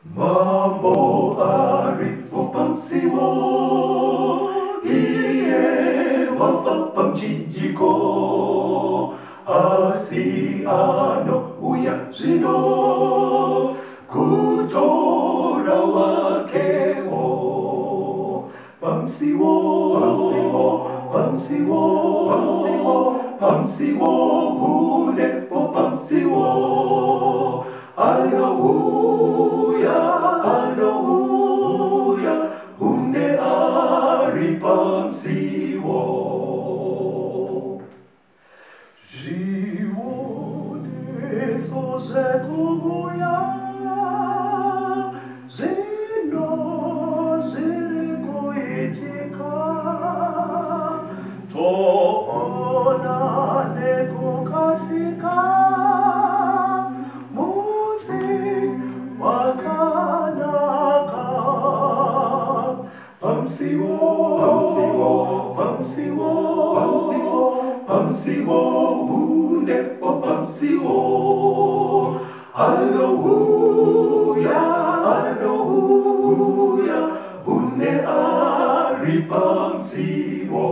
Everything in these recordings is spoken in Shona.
Mambo aripo pamusiwo, iye wafa pamuchinjiko, asi anouya zvino kutora wakewo. Pamusiwo, pamusiwo, pamusiwo, pamusiwo, pamusiwo, hunepo pamusiwo. Anouya, anouya, hunde ari pamusiwo. Zvioneso zvekuuya zvino zviri kuitika, toona nekukasika musi wakanaka. Pamusiwo, pamusiwo, pamusiwo, pamusiwo, pamusiwo, hundepo pamusiwo. Anouya, anouya, hunde ari pamusiwo.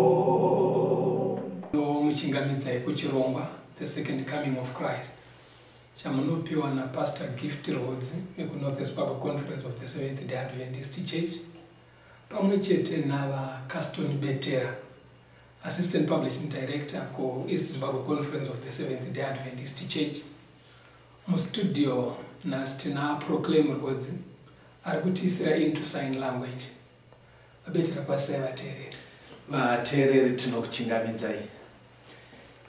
Muchingamidzai kuchirongwa The Second Coming of Christ chamunopiwa naPastor Gift Rhodes vekuNorth Zimbabwe Conference of the Seventh Day Adventist Church, pamwe chete navaCaston Betera, Assistant Publishing Director kuEast Zimbabwe Conference of the Seventh Day Adventist Church. Mustudio nhasi tina Proclaim Rhodes ari kutiisira into sign language. VaBetera, kwazisai vateereri. Vateereri, tinokuchingamidzai.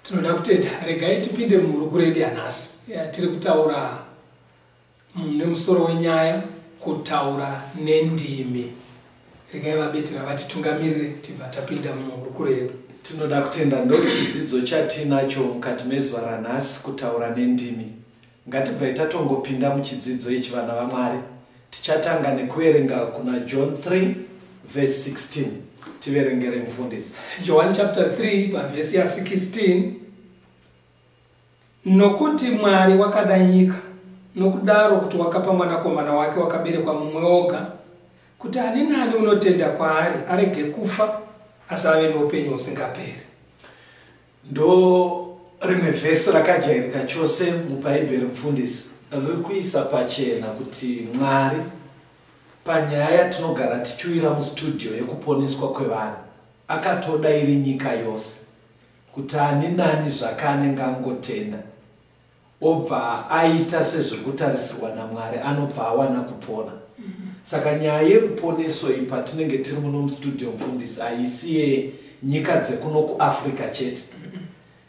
Tinoda kutenda. Regai tipinde muhurukuro yedu yanhasi yatiri kutaura nemusoro wenyaya kutaura nendimi. Regai VaBetera vatitungamirire tibva tapinda muhurukuro yedu. Tinoda kutenda. Ndo chidzidzo chatinacho mukati mezuva ranhasi, kutaura nendimi. Ngatibvai tatongopinda muchidzidzo ichi, vana vaMwari. Tichatanga nekuverenga kuna John 3 verse 16. Tiverengere, mufundisi. John chapter 3 pavhesi ya16: Nokuti Mwari wakada nyika nokudaro kuti wakapa mwanakomana wake wakaberekwa mumwe oga, kuti ani nani unotenda kwaari arege kufa, asi ave noupenyu husingaperi. Ndo rimwe vhesi rakajairika chose muBhaibheri, mufundisi. Riri kuisa pachena kuti Mwari, panyaya yatinogara tichiuyira mustudio yekuponeswa kwevanhu, akatoda iri nyika yose, kuti ani nani zvake anenge angotenda, obva aita sezviri kutarisirwa naMwari, anobva awana kupona. Saka nyaya yeruponeso iyi, patinenge tiri muno mustudio, mufundisi, haisi yenyika dzekuno kuAfrica chete,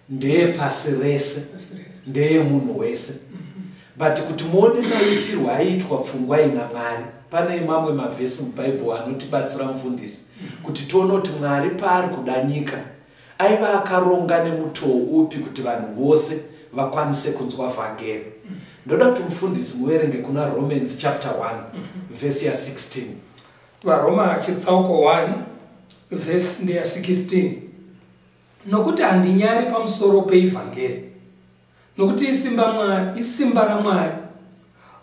ndeyepasi rese, ndeyemunhu wese. But kuti muone maitirwo aiitwa pfungwa ina Mwari, pane mamwe mavhesi muBhaibheri anotibatsira, mufundisi, kuti tione kuti Mwari paari kuda nyika aiva akaronga nemutoo upi kuti vanhu vose vakwanise kunzwa vhangeri. Ndoda kuti mufundisi muverenge kuna Romans chapter 1 vhesi ya16. VaRoma chitsauko 1 vhesi ndeya16: Nokuti handinyari pamusoro peivhangeri, nokuti isimba raMwari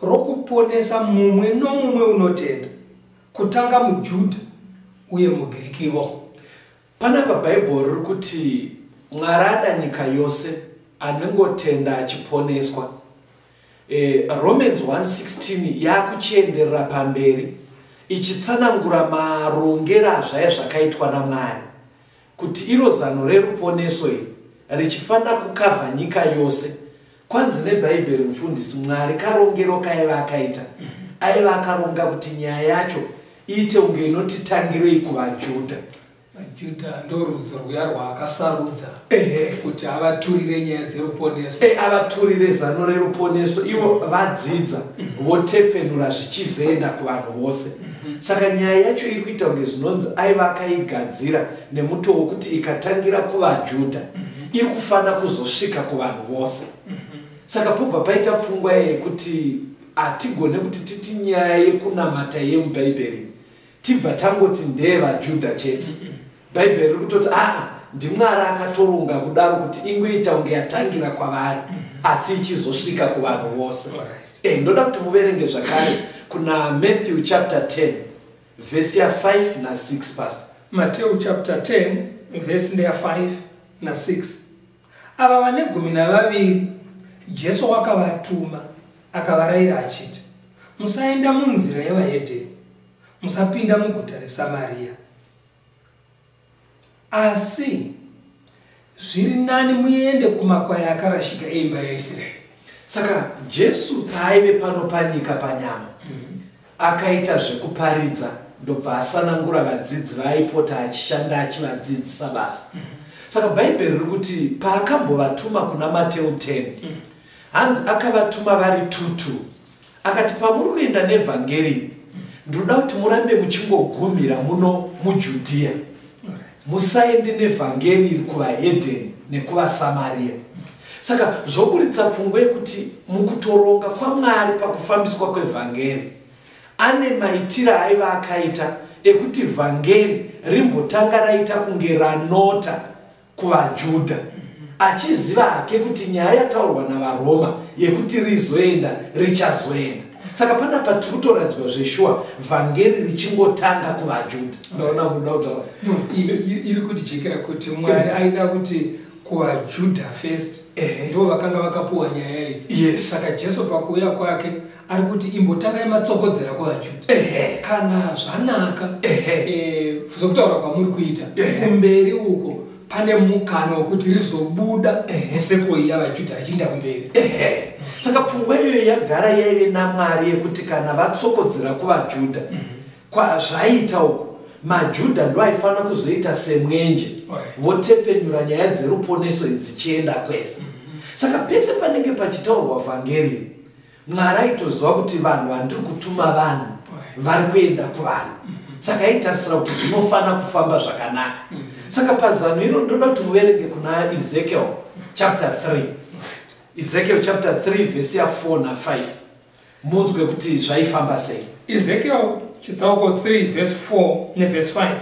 rokuponesa mumwe nomumwe unotenda, kutanga muJudha uye muGirikivo. Panapa Bhaibheri riri kuti Mwari ada nyika yose, anongotenda achiponeswa. Romans 1:16 yakuchienderera pamberi ichitsanangura marongero azvaya zvakaitwa naMwari kuti iro zano reruponeso iri richifanira kukavha nyika yose. Kwanzi neBhaibheri, mufundisi, Mwari karongero kaiva akaita, aiva akaronga kuti nyaya yacho iite kunge inotitangirei kuvaJudha. VaJudha ndorudzi rwuya rwaakasarudza kuti avaturire nyaya dzeruponeso. Avaturire zano reruponeso, ivo vadzidza, votepfenura zvichizoenda kuvanhu vose. Saka nyaya yacho iri kuita kunge zvinonzi aiva akaigadzira nemutoo wekuti ikatangira kuvaJudha, iri kufanira kuzosvika kuvanhu vose. Saka pobva paita pfungwa yekuti hatigone kuti titi nyaya yekunamata yemubhaibheri tibva tangoti ndeyevaJudha chete. Bhaibheri riri kutoti aa, ndiMwari akatoronga kudaro kuti ingoita kunge yatangira kwavari, asi ichizosvika kuvanhu vose. Ndoda kuti muverenge zvakare kuna Matthew chapter 10 vhesi ya5 na6, pastor. Mateo chapter 10, vhesi ndeya5 na6. Ava vane 12 Jesu wakavatuma, akavarayira achiti, "Musaenda munzira yevahedheni, musapinda muguta reSamariya, asi zviri nani muende kumakwai akarashika eimba yaIsraeri." Saka Jesu paaive pano panyika panyama, akaita zvekuparidza, ndobva asanangura vadzidzi vaaipota achishanda achivadzidzisa basa. Saka Bhaibheri riri kuti paakambovatuma kuna Mateo 10, hanzi akavatuma vari tutu, akati, "Pamuri kuenda nevhangeri, ndinoda kuti murambe muchingogumira muno muJudhiya. Musaende nevhangeri iri kuvahedheni nekuvaSamariya." Saka zvoburitsa pfungwa yekuti mukutoronga kwaMwari pakufambiswa kwevhangeri, ane maitiro aiva akaita ekuti vhangeri rimbotanga raita kunge ranota kuvaJudha, achiziva hake kuti nyaya yataurwa navaRoma yekuti rizoenda richazoenda. Saka panapa tiri kutoratidzwa zveshuwa vhangeri richingotanga kuvaJudha. Ndaona muda kutaura. No, iri kutijekera kuti Mwari aida kuti kuvaJudha first, ndo vakanga vakapuwa nyaya idzi. Saka Jesu pakuuya kwake ari kuti imbotangai matsokodzera kuvaJudha. Kana zvanaka, sokutaura kwamuri kuita, kumberi uko pane mukana wekuti rizobuda musekuro iyi yavaJudha richiinda kumberi. Ehe, saka pfungwa iyoyo yagara yaive naMwari yekuti kana vatsokodzera kuvaJudha, zvaita uku, maJudha ndo aifanira kuzoita semwenje, votepfenyura nyaya dzeruponeso dzichienda kwese. Saka pese panenge pachitaurwa vhangeri, Mwari aitoziva kuti vanhu vandiri kutuma, vanhu vari kuenda kuvanhu. Saka aitarisira kuti zvinofanira kufamba zvakanaka. Saka pazano iro ndoda kuti muverenge kuna Ezekiel chapter 3, Ezekiel chapter 3 vhesi ya4 na5, munzwe kuti zvaifamba sei. Ezekiel chitsauko 3 vhesi 4 nevhesi 5.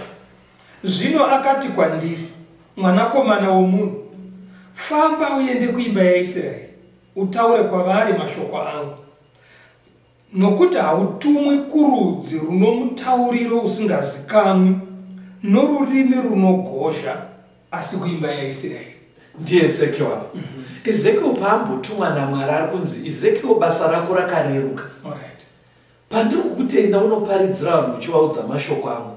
Zvino akati kwandiri, "Mwanakomana womunhu, famba uende kuimba yaIsraeri, utaure kwavari mashoko angu. Nokuti hautumwi kurudzi runomutauriro usingazikanwi norurimi runogozha, asi kuimba yaIsraeri." Ndiye Ezekiel. Ezekiel paambotumwa naMwari, ari kunzi, "Ezekiel, basa rako rakareruka. Pandiri kukutenda unoparidzira vanhu uchivaudza mashoko angu,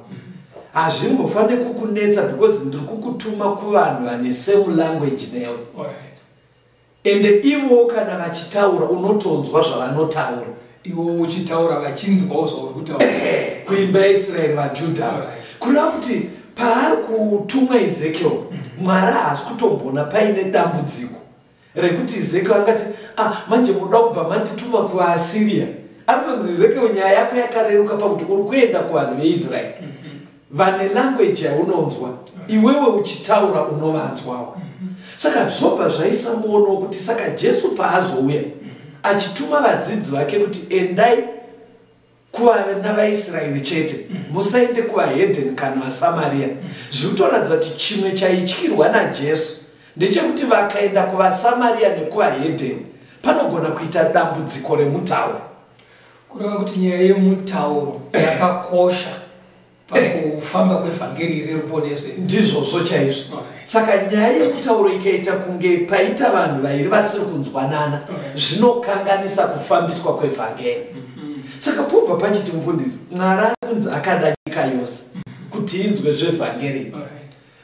hazvimbofaniri kukunetsa because ndiri kukutuma kuvanhu vane same language newe. Ende ivowo kana vachitaura unotonzwa zvavanotaura." Iwo uchitaura, vachinzwawo zvauri kutaura. Ehe, kuimba yaIsraeri, vaJudha. Kureva kuti paari kutumwa Ezekiel, Mwari haasi kutombona paine dambudziko rekuti Ezekiel angati, "Ah, manje munoda kubva mandituma kuvaAsiriya?" Ari kutonzi, "Ezekiel, nyaya yako yakareruka pakuti uri kuenda kuvanhu veIsraeri vane language yaunonzwa iwewe uchitaura, unovanzwawo." Saka zvobva zvaisa muono wekuti saka Jesu paazouya achituma vadzidzi vake kuti endai kuvana vaIsraeri chete, musaende kuvahedheni kana vaSamariya, zviri kutoratidza kuti chimwe chaityirwa naJesu ndechekuti vakaenda kuvaSamariya nekuvahedheni panogona kuita dambudziko remutauro. Kureva kuti nyaya yemutauro yakakosha pakufamba kwevhangeri reruponeso. Ndizvozvo chaizvo. Saka nyaya yemutauro ikaita kunge paita vanhu vairi vasiri kunzwanana, zvinokanganisa kufambiswa kwevhangeri. Saka pobva pachiti, mufundisi, Mwari ari kunzi akada nyika yose kuti inzwe zvevhangeri,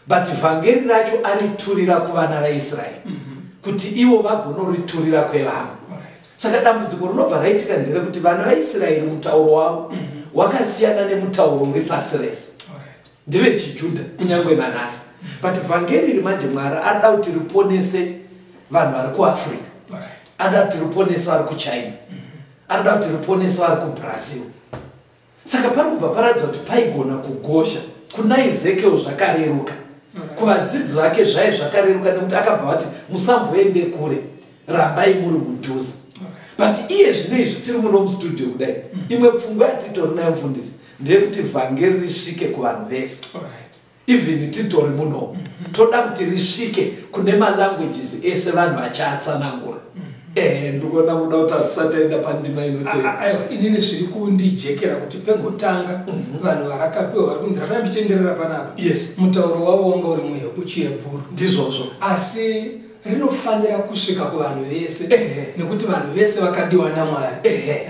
but vhangeri racho ariturira kuvana vaIsraeri kuti ivo vagonoriturira kwevamwe. Saka dambudziko rinobva raitika nderekuti vana vaIsraeri mutauro wavo wakasiyana nemutauro uri pasi rese. NdevechiJudha kunyange nanhasi, but vhangeri iri manje Mwari ada kuti riponese vanhu vari kuAfrica, ada kuti riponese vari kuChina, anoda kuti riponese vari kuBrazil. Saka pari kubva paratidza kuti paigona kugosha. Kuna Ezekiel zvakareruka, kuvadzidzi vake zvai zvakareruka nekuti akabva vati, "Musamboende kure, rambai muri mudhuze." But iye zvino izvi tiri muno mustudio kudai, imwe pfungwa yatitori nayo, mufundisi, ndeyekuti vhangeri risvike kuvanhu vese. Even titori muno, toda kuti risvike kune malanguages ese, vanhu vachaatsanangura. Ndikuona muda kuti hatisataenda pandima inotevera. Aiwa, inini zviri kundijekera kuti pekutanga vanhu varakapiwa vari kunzi rambai muchitenderera panapa. Yes. Mutauro wavo wanga uri muchihebhuru. Ndizvozvo. Asi rinofanira kusvika kuvanhu vese nekuti vanhu vese vakadiwa naMwari.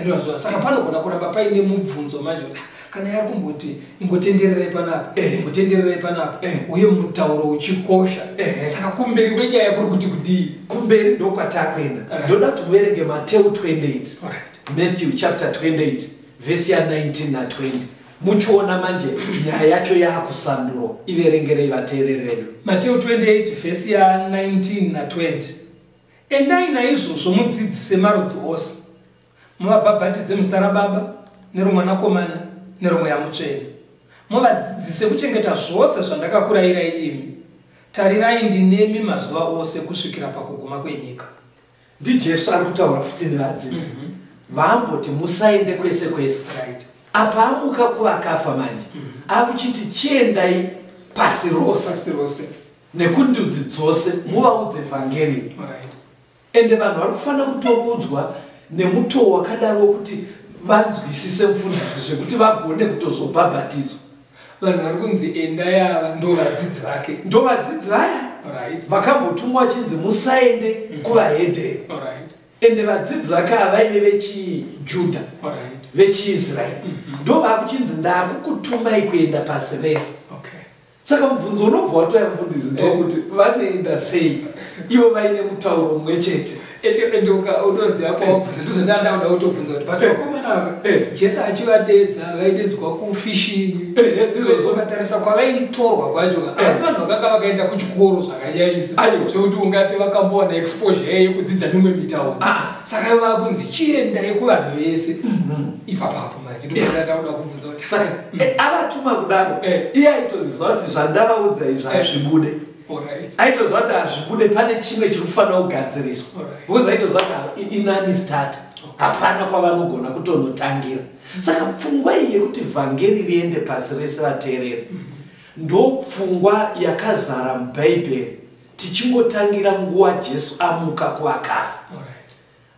Ndozvo. Saka panogona kuramba paine mubvunzo manje kuti kana yari kumboti ingotendererai panapa, ingotendererai panapa, uye mutauro uchikosha. Saka kumberi kwenyaya kuri kuti kudii? Kumberi ndokwatakuenda. Ndoda kuti muverenge Mateu 28. Matthew chapter 28 vhesi ya 19 na 20. Muchiona manje nyaya yacho yakusandurwa. Iverengerei vateereri vedu. Mateu 28 vhesi ya 19 na 20. Endai naizvozvo mudzidzise marudzi ose, muvabhabhatidze muzita raBaba neromwanakomana neromweya mutsvene, muvadzidzise kuchengeta zvose zvandakakurayirai imi. Tarirai, ndinemi mazuva ose kusvikira pakuguma kwenyika. NdiJesu ari kutaura futi nevadzidzi. Vaamboti musaende kwese kwese. Apa amuka kuvakafa manje. Akuchiti chiendai pasi rose. Pasi rose. Nekundudzi dzose muvaudze vhangeri. Ende vanhu vari kufanira kutoudzwa nemutoo wakadaro wekuti vanzwisise mufundisi zvekuti vagone kutozobhabhatidzwa. Vanhu vari kunzi endai ava ndo vadzidzi vake. Ndo vadzidzi vaya. Vakambotumwa vachinzi musaende kuvahedheni. Ende vadzidzi vake ava vaive vechiJudha, vechiIsraeri. Ndo vakuchinzi ndakukutumai kuenda pasi rese. Saka mubvunzo unobva watouya mufundisi ndokuti vanoenda sei ivo vaine mutauro mumwe chete. Ende unoziva pawabvunza ndizvo ndanda kutobvunza kuti but vakomana ava Jesu achivadedza vaidedzwa kufishini. Ndizvozvo. Ukatarisa kwavaitorwa kwacho, asi vanhu vakanga vakaenda kuchikoro zvakanyanyisa. Zvekuti ungati vakambowana exposure yekudzidza mimwe mitauro. Saka ivo vakunzi chiendai kuvanhu vese. Ipapapo manje ndipo ndanda kubvunza kuti saka avatuma kudaro iye aitoziva kuti zvandavaudza izvi hazvibude. Aitoziva kuti hazvibude, pane chimwe chiri kufanira kugadziriswa. Because aitoziva kuti inani start. Hapana kwavanogona kutonotangira. Saka pfungwa iyi yekuti vhangeri riende pasi rese vateereri, ndo pfungwa yakazara muBhaibheri tichingotangira nguva Jesu amuka kuvakafa.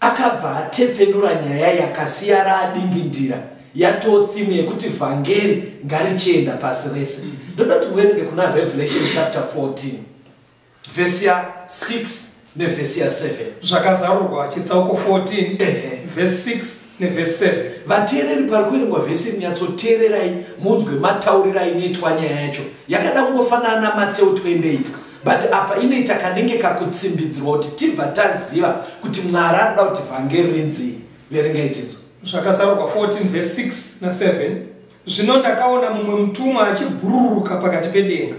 Akabva atepfenura nyaya yakasiya raadingindira yatoo theme yekuti vhangeri ngarichienda pasi rese. Ndoda kuti muverenge kuna Revelation chapter 14 vhesi ya 6 nevhesi ya 7. Zvakazarurwa chitsauko 14 vhesi 6 nevhesi 7. Vateereri pari kuverengwa vhesi nyatsoteererai munzwe mataurirai inoitwa nyaya yacho. Yakada kungofanana naMateu 28. But apa inoita kanenge kakutsimbidzirwa kuti tibva taziva kuti Mwari anoda kuti vhangeri rinzii. Verengai tinzwe. Zvakazarurwa 14 verse 6 na 7. Zvino ndakaona mumwe mutumwa achibhururuka pakati pedenga,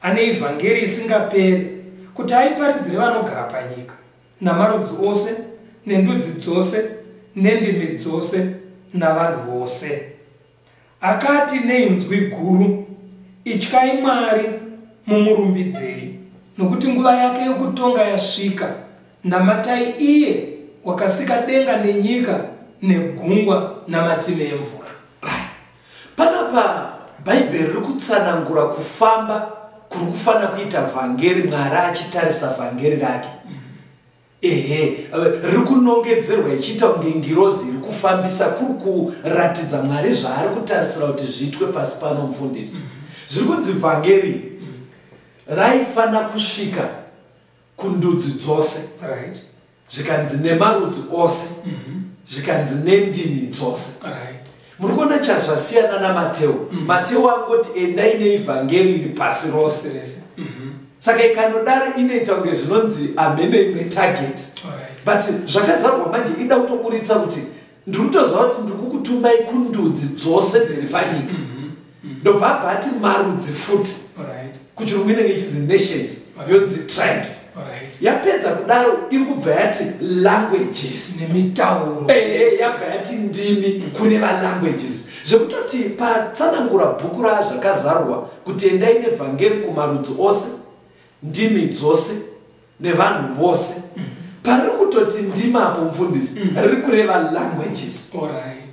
ane ivhangeri isingaperi, kuti aiparidzire vanogara panyika, namarudzi ose, nendudzi dzose, nendimi dzose, navanhu vose. Akati neinzwi guru, ityai Mwari, mumurumbidzei, nokuti nguva yake yokutonga yasvika. Namatai iye wakasika denga nenyika negungwa namatsime emvura. Panapa Bhaibheri riri kutsanangura kufamba kuri kufanira kuita vhangeri, Mwari achitarisa vhangeri rake. Riri kunongedzerwa ichiita kunge ngirozi iri kufambisa, kuri kuratidza Mwari zvaari kutarisira kuti zviitwe pasi pano mufundisi. Zviri kunzi vhangeri raifana kusvika kundudzi dzose. Zvikanzi nemarudzi ose, zvikanzi nendimi dzose. Muri kuona chazvasiyana naMateu. Mateu angoti endai neivhangeri iri pasi rose. Saka ikanodaro inoita kunge zvinonzi hamene imwe target. But zvakazarwa manje ida kutoburitsa kuti ndiri kutoziva kuti ndiri kukutumai kundudzi dzose dziri panyika. Ndobva abva ati marudzi futi. Kuchirungu inenge ichinzi nations, yonzi tribes. Yapedza kudaro iri kubva yati languages nemitauro. Yabva yati ndimi kureva languages. Zvekutoti patsanangura bhuku razvakazarurwa kuti endai nevhangeri kumarudzi ose, ndimi dzose nevanhu vose. Pariri kutoti ndimi apo mufundisi, riri kureva languages.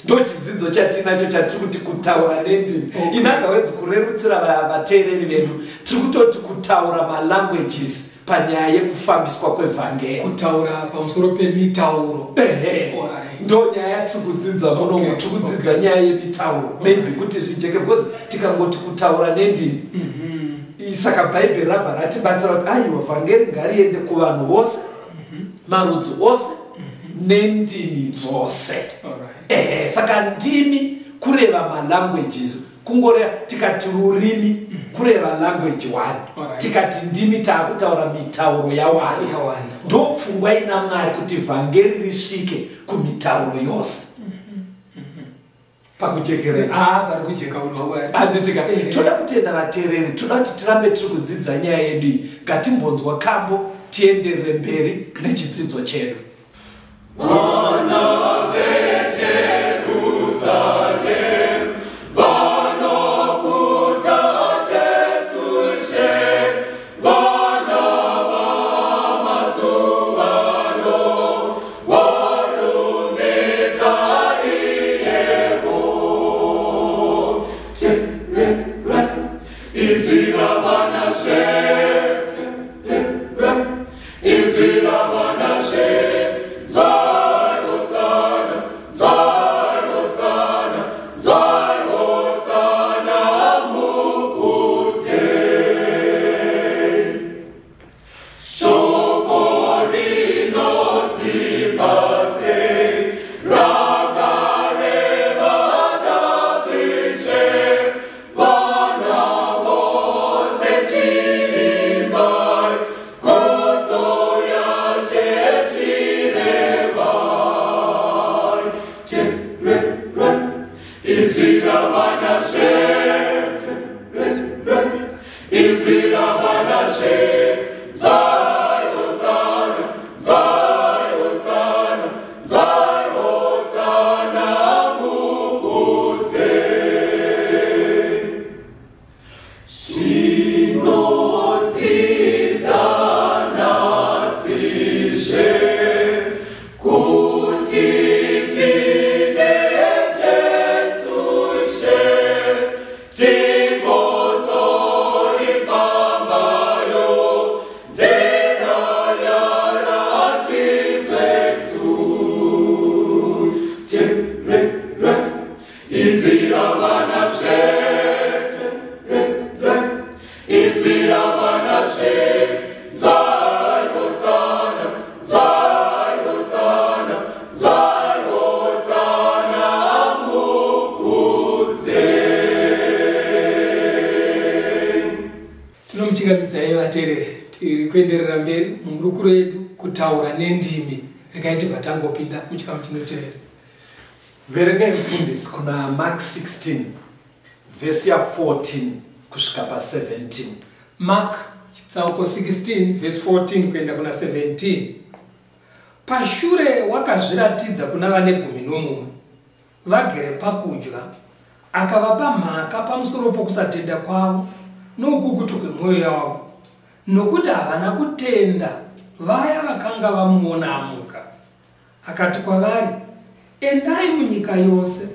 Ndo chidzidzo chatinacho chatiri kuti kutaura nendimi. In other words, kurerutsira vateereri vedu, tiri kutoti kutaura malanguages panyaya yekufambiswa kwevhangeri. Kutaura pamusoro pemitauro. Ehe. Alright. Ndo nyaya yatiri kudzidza munomu. Tiri kudzidza nyaya yemitauro, maybe kuti zvijeke, because tikangoti kutaura nendimi, saka Bhaibheri rabva ratibatsira kuti aiwa, vhangeri ngariende kuvanhu vose, marudzi ose, nendimi dzose. Ehe, saka ndimi kureva malanguages, kungoreva tikati rurimi kureva language one. Tikati ndimi, taakutaura mitauro yawanda. Yawanda. Ndo pfungwa ina Mwari kuti vhangeri risvike kumitauro yose. Pakujekerera? Ah, pari kujeka unhu. Handitika? Toda kutenda vateereri, toda kuti tirambe tiri kudzidza nyaya yedu iyi. Ngatimbonzwa kambo, tienderere mberi nechidzidzo chedu. Tinomuchingamidzai vateereri, tiri kuenderera mberi muhurukuro yedu, kutaura nendimi. Regai tibva tangopinda muchikamu chinotevera. Verengai mufundisi, kuna Mark 16 vhesi ya14 kusvika pa17. Mark chitsauko 16 vhesi 14 kuenda kuna 17. Pashure wakazviratidza kuna vane 11 vagere pakudya, akavapa mhaka pamusoro pokusatenda kwavo noukukutu kwemwoyo yavo, nokuti havana kutenda vaya vakanga vamuona amuka. Akati kwavari, "Endai munyika yose,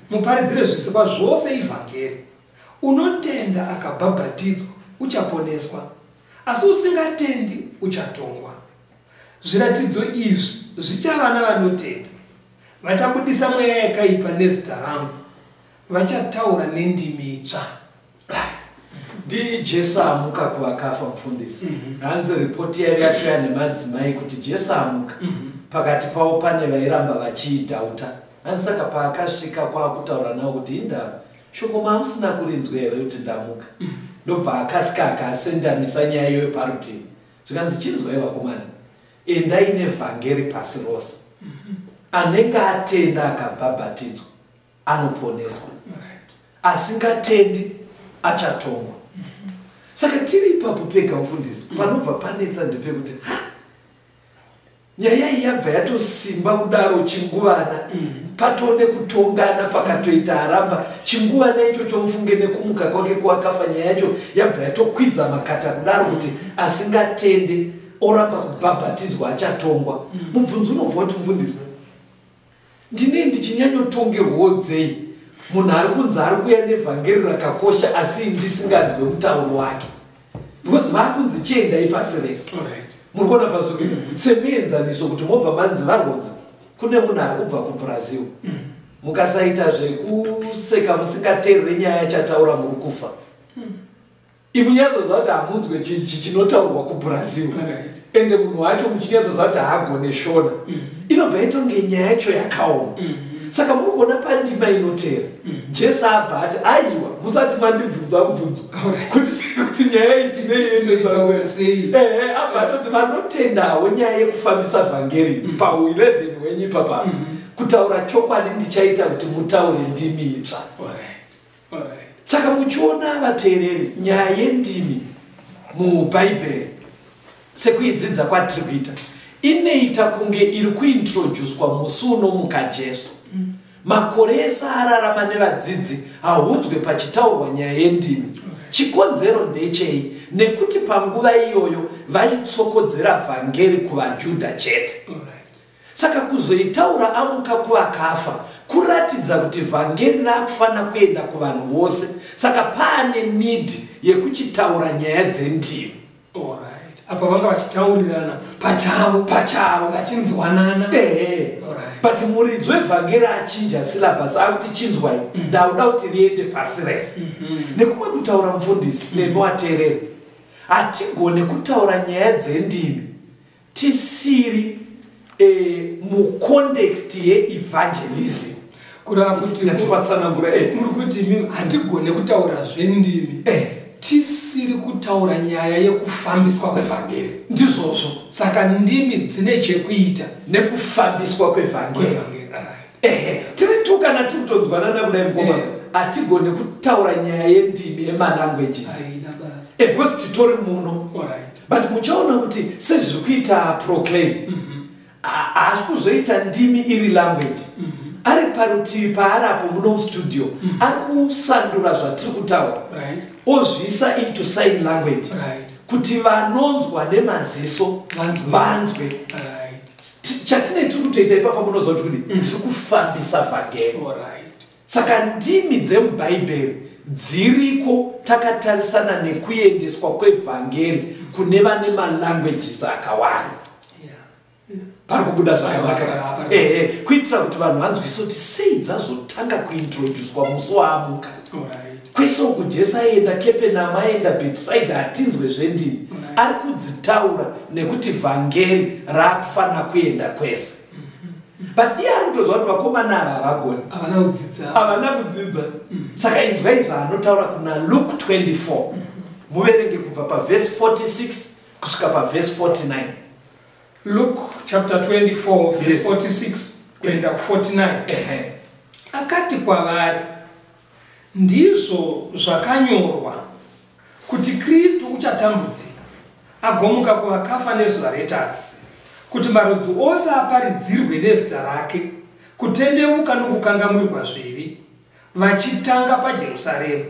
muparidzire zvisikwa zvose ivhangeri. Unotenda akabhabhatidzwa uchaponeswa, asi usingatendi uchatongwa. Zviratidzo izvi zvichava navanotenda: vachabudisa mweya yakaipa nezita rangu, vachataura nendimi itsva." NdiJesu amuka kuvakafa, mufundisi. Hanzi ripoti yaiva yatouya nemadzimai kuti Jesu amuka. Pakati pavo pane vairamba vachiidhauta. Hanzi saka paakasvika kwaakutaura navo kuti, "Indava shoko maamusina kurinzwa here kuti ndamuka?" Ndobva akasika akasendamisa nyaya iyoyo parutivi, zvikanzi, "Chinzwai vakomana, endai nevhangeri pasi rose. Anenge atenda akabhabhatidzwa anoponeswa, asingatendi achatongwa." Saka tiri ipapo pega, mufundisi, panobva panetsa ndepekuti, ha, nyaya iyi yabva yatosimba kudaro chinguvana, patone kutongana, pakatoita aramba chinguvana ichocho. Mufunge, nekumuka kwake kuwakafa, nyaya yacho yabva yatokwidza makata kudaro kuti asingatende oramba kubhabhatidzwa achatongwa. Mubvunzo unobva kuti, mufundisi, ndinei ndichinyanyotongerwawo dzei munhu ari kunzi ari kuuya nevhangeri rakakosha, asi ndisinganzwe mutauro wake? Because Because vakunzi chiendai pasi rese. Muri kuona pazviri semuenzaniso kuti mobva manzi varwodzi kune munhu ari kubva kuBrazil. Mukasaita zvekuseka musingateerere nyaya yachataura muri kufa. Imunyatsoziva kuti hamunzwe chinotaurwa kuBrazil. Ende munhu wacho muchinyatsoziva kuti haagone Shona. Inobva itonge nyaya yacho yakaoma. Saka muri kuona pandima inotera. Jesu abva ati aiwa musati mandibvunza mubvunzo kuti nyaya iyi tineiendesa sei. Abva atoti vanotendawo nyaya yekufambisa vhangeri pa11 hwenyu ipapa. Kutaura chokwadi ndichaita kuti mutaure ndimi itsva. Saka muchiona vateereri nyaya yendimi muBhaibheri sekuidzidza kwatiri kuita inoita kunge iri kuintroducwa musi unomuka Jesu. Makore ese ararama nevadzidzi haunzwe pachitaurwa nyaya yendimi. Chikonzero ndechei? Nekuti panguva iyoyo vaitsokodzera vhangeri kuvaJudha chete. Saka kuzoitaura amuka kuvakafa kuratidza kuti vhangeri rakufanira kuenda kuvanhu vose. Saka paane need yekuchitaura nyaya dzendimi. Apa vanga vachitaurirana pachavo vachinzwanana. But muridzi wevhangeri achinja syllabus akuti chinzwai ndauda kuti riende pasi rese. Nekumwe kutaura mufundisi nemi wateereri, hatigone kutaura nyaya dzendimi tisiri mucontext yeevangelism. Kureva kuti nyatsovatsanangura muri kuti imi hatigone kutaura zvendimi tisiri kutaura nyaya yekufambiswa kwevhangeri. Ndizvozvo. Saka ndimi dzine chekuita nekufambiswa kwevhangeri. Tiri tukana tiri kutonzwanana kudai mukoma, hatigone kutaura nyaya yendimi yemalanguages because titori muno. But muchaona kuti sezviri kuita Proclaim haasi kuzoita ndimi iri language. Ari parutivi paarapo muno mustudio ari kusandura zvatiri kutaura ozviisa into sign language kuti vanonzwa nemaziso vanzwe. Chatine tiri kutoita ipapa munoziva kuti kudi tiri kufambisa vhangeri. Saka ndimi dzemubhaibheri dziriko takatarisana nekuendeswa kwevhangeri kune vane malanguages akawanda. Pari kubuda zvakanaka kuitira kuti vanhu vanzwise kuti sei dzazotanga kuintroducwa musi waamuka. Kwese uku Jesu aienda Kepenama, aenda Bethsaida, hatinzwe zvendimi. Ari kudzitaura nekuti vhangeri raakufanira kuenda kwese. But iye ari kutozwa kuti vakomana ava havagoni, havana kudzidza. Saka inzwai zvaanotaura kuna Luke 24. Muverenge kubva pavhesi 46 kusvika pavhesi 49. Luke chapter 24 verse 46 kuenda ku 49. Akati kwavari, ndizvo zvakanyorwa kuti Kristu uchatambudzika agomuka kuvakafa nezuva retatu, kuti marudzi ose aparidzirwe nezita rake, kutendevuka nokukangamwirwa zvivi, vachitanga paJerusarema.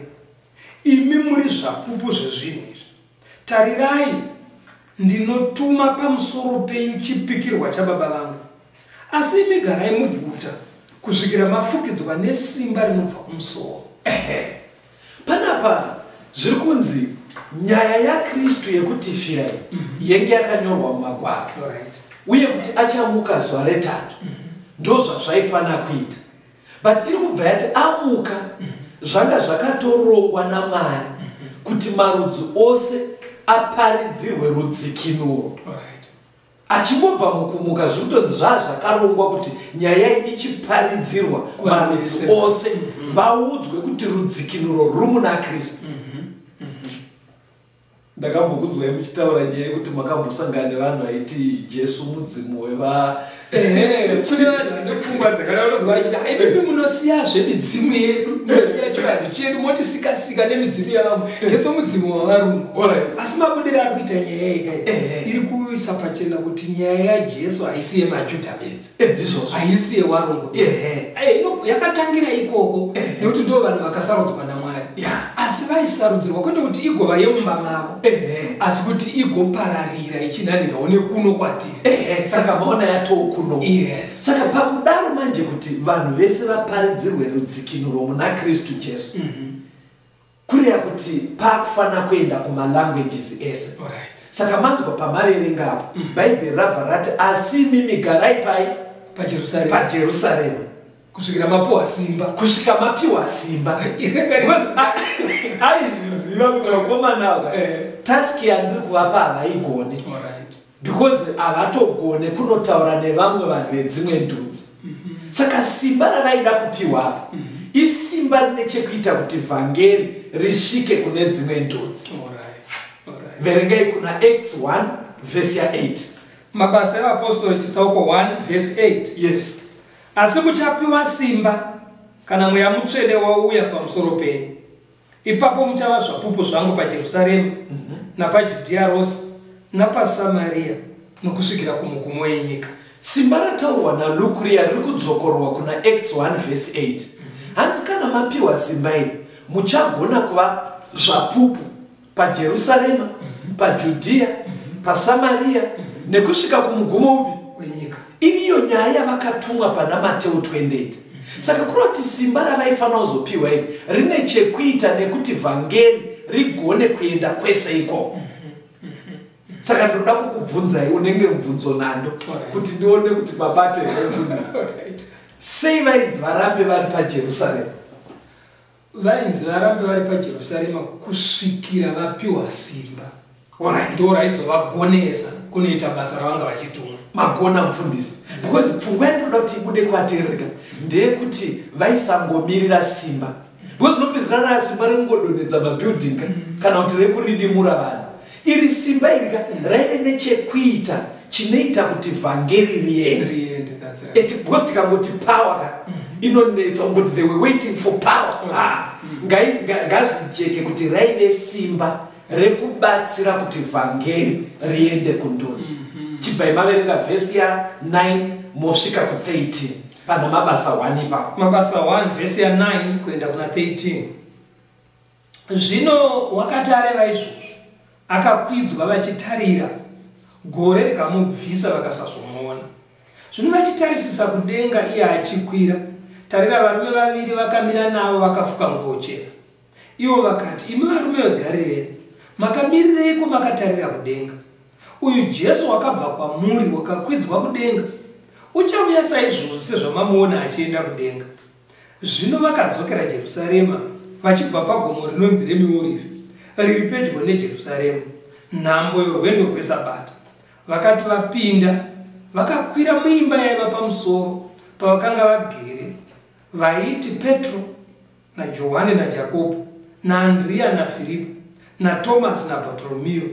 Imi muri zvapupu zvezvinhu izvi. Tarirai, ndinotuma pamusoro penyu chipikirwa chababa vangu. Asi imi garai muguta kusvikira mafukidzwa nesimba rinobva kumusoro. Panapa zviri kunzi nyaya yaKristu yekutifira yenge yakanyorwa mumagwaro. Uye kuti achamuka zuva retatu. Ndozvazvaifanira kuita. But iri kubva yati amuka zvanga zvakatorongwa naMwari kuti marudzi ose aparidzirwe rudzikinuro. Achingobva mukumuka zviri kutonzi zvaa zvakarongwa kuti nyaya ichiparidzirwa marudzi ose vaudzwe kuti rudzikinuro ruri muna Kristu. Ndakambokudzwai muchitaura nyaya yekuti makambosangana nevanhu vaiti Jesu mudzimu weva kune vanhu vane pfungwa dzakadaro vachiti haimimi munosiya zvemidzimu yedu, munosiya chivanhu chedu, motisikasika nemidzimu yavamwe. Jesu mudzimu wavarungu. Asi mabudiro ari kuita nyaya iyi iri kuisa pachena kuti nyaya yaJesu haisi yemaJudha bedzi. Ndizvozvo. Haisi yevarungu bedzi. Yakatangira ikoko nekuti ndo vanhu vakasarudzwa naMwari. Asi vaisarudzirwa kwete kuti igova yemumba mavo, asi kuti igopararira ichinhanhirawo nekuno kwatiri. Saka maona yatoo kuno. Saka pakudaro manje kuti vanhu vese vaparidzirwe rudzikinuro muna Kristu Jesu. Kureva kuti paakufanira kuenda kumalanguages ese. Saka manzwa pamaverenga apo, Bhaibheri rabva rati, asi imimi garai pai? PaJerusarema. PaJerusarema. Kusvikira mapiwa simba. Kusvika mapiwa simba. Because aizviziva kuti vakomana ava, task yandiri kuvapa havaigone, because havatogone kunotaura nevamwe vanhu vedzimwe ndudzi. Saka simba ravaida kupiwa apa isimba rine chekuita kuti vhangeri risvike kune dzimwe ndudzi. Verengai kuna Acts 1 vhesi ya8. Mabasa eVapostori chitsauko 1 vhesi 8. Yes. Asi muchapiwa simba kana Mweya Mutsvene wauya pamusoro penyu. Ipapo muchava zvapupu zvangu paJerusarema, napaJudhiya rose, napaSamaria, nokusvikira kumugumo wenyika. Simba rataurwa naLuke riya riri kudzokororwa kuna Acts 1 vhesi 8. Hanzi kana mapiwa simba iri, muchagona kuva zvapupu paJerusarema, paJudhiya, paSamaria, nekusvika kumugumo upi? Wenyika. Iriyo nyaya yavakatumwa pana Mateu 28. Saka kureva kuti simba ravaifanira kuzopiwa iri rine chekuita nekuti vhangeri rigone kuenda kwese ikoko. Saka ndinoda kukubvunzai unenge mubvunzo nando, kuti ndione kuti mabate here, mufundisi. Sei vainzi varambe vari paJerusarema? Vainzi varambe vari paJerusarema kusvikira vapiwa simba. Ndo raizovagonesa kunoita basa ravanga vachitumwa. Magona, mufundisi, because pfungwa yandinoda kuti ibude kuvateerereka ndeyekuti vaisangomirira simba, because unopedzisira raa simba rekungodonhedza mabuilding kana kuti rekuridimura vanhu. Iri simba iri ka raive nechekuita chinoita kuti vhangeri riende. Riende, that's right. Eti because tikangoti power ka, inonetsa kungoti they were waiting for power. Ah, ngazvijeke kuti raive simba rekubatsira kuti vhangeri riende kundudzi. Chibvai maverenga vhesi ya9 mosvika ku13 pana Mabasa 1 ipapo. Mabasa 1 vhesi ya9 kuenda kuna 13. Zvino wakati areva izvozvo, akakwidzwa vachitarira, gore rikamubvisa vakasazomuona. Zvino vachitarisisa kudenga iye achikwira, tarira, varume vaviri vakamira navo vakafuka nguo chena. Ivo vakati, "Imi varume veGarireya, makamirireiko makatarira kudenga? Uyu Jesu wakabva kwamuri wakakwidzwa kudenga uchauya saizvozvo sezvamamuona achienda kudenga." Zvino vakadzokera Jerusarema vachibva pagomo rinonzi reMiorivhi, riri pedyo neJerusarema, nhambo yorwendo rwesabata. Vakati vapinda, vakakwira muimba yaiva pamusoro pavakanga vagere, vaiti Petro naJohani naJakobho naAndriya naFiripo naTomasi naBhartoromiyo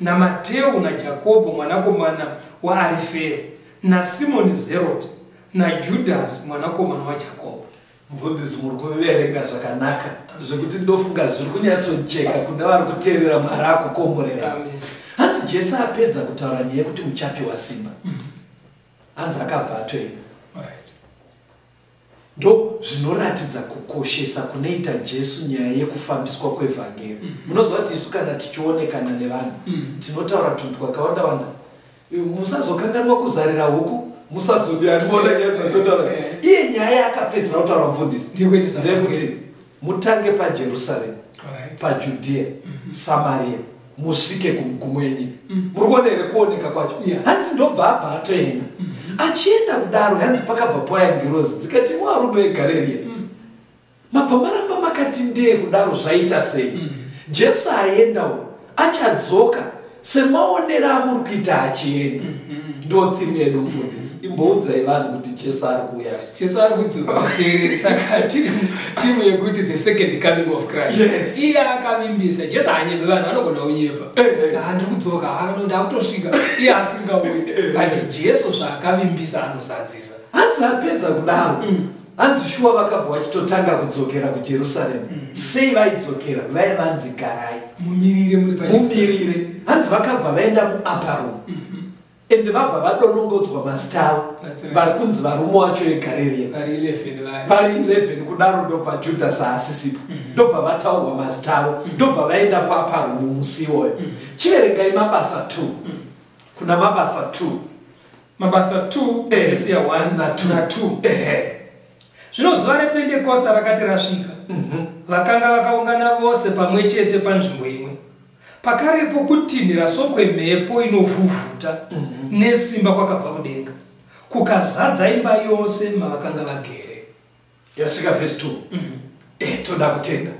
naMateo naJakobho mwanakomana waArifeo naSimoni Zeroti naJudhasi mwanakomana waJakobho. Mufundisi, muri kuverenga zvakanaka zvekuti ndofunga zviri kunyatsojeka kune vari kuteerera. Mwari akukomborera. Amen. Hanzi Jesu apedza kutaura nyaya yekuti muchapiwa simba, hanzi akabva atoenda. Ndo zvinoratidza kukoshesa kunoita Jesu nyaya yekufambiswa kwevhangeri. Munoziva kuti isu kana tichionekana nevanhu, tinotaura tunhu twakawanda wanda. Musazokanganwa kuzarira huku, musazodi ationa nyaya dzatotaura. Iye nyaya yaakapedzisira kutaura, mufundisi, Ndeyekuendesa ndeyekuti vhangeri. Mutange paJerusarema, paJudhiya, Samaria, musvike kumugumo yenyika. Muri kuona here kuoneka kwacho? Hanzi ndobva abva atoenda. Achienda kudaro, hanzi pakabva pauya ngirozi dzikati, "Mwarume eGareriya, mabva maramba makati ndee kudaro, zvaita sei? Jesu aendawo, achadzoka semaonero amuri kuita achienda." Ndo theme yedu, mufundisi. Imboudzai vanhu kuti Jesu ari kuuya. Jesu ari kudzoka, muteereri. Saka tiri theme yekuti the second coming of Christ. Iye akavimbisa. Jesu haanyepi. Vanhu vanogona kunyepa, "Ah, ndiri kudzoka, ah, no, ndakutosvika," iye asingauyi. But Jesu zvaakavimbisa anozadzisa. Hanzi apedza kudaro, hanzi shuwa vakabva vachitotanga kudzokera kuJerusarema. Sei vaidzokera? Vai vanzi garai, mumirire muri pa mumirire. Hanzi vakabva vaenda muupper room, ende vabva vadonongodzwa mazita avo. That's right. Vari kunzi varume vacho eGarireya vari 11 vaya. Vari 11 kudaro, ndobva Judhasi haasisipo. Ndobva vataurwa mazita avo, ndobva vaenda muupper room musi iwoyo. Chiverengai Mabasa 2, kuna Mabasa 2. Mabasa 2 vhesi ya1 na 2. Na 2. Ehe. Zvino zuva rePentekosta rakati rasvika, Vakanga vakaungana vose pamwe chete panzvimbo imwe. Pakarepo kutinhira sokwemhepo inovhuvhuta nesimba kwakabva kudenga, kukazadza imba yose mavakanga vagere. Yasvika vhesi 2. Toda kutenda.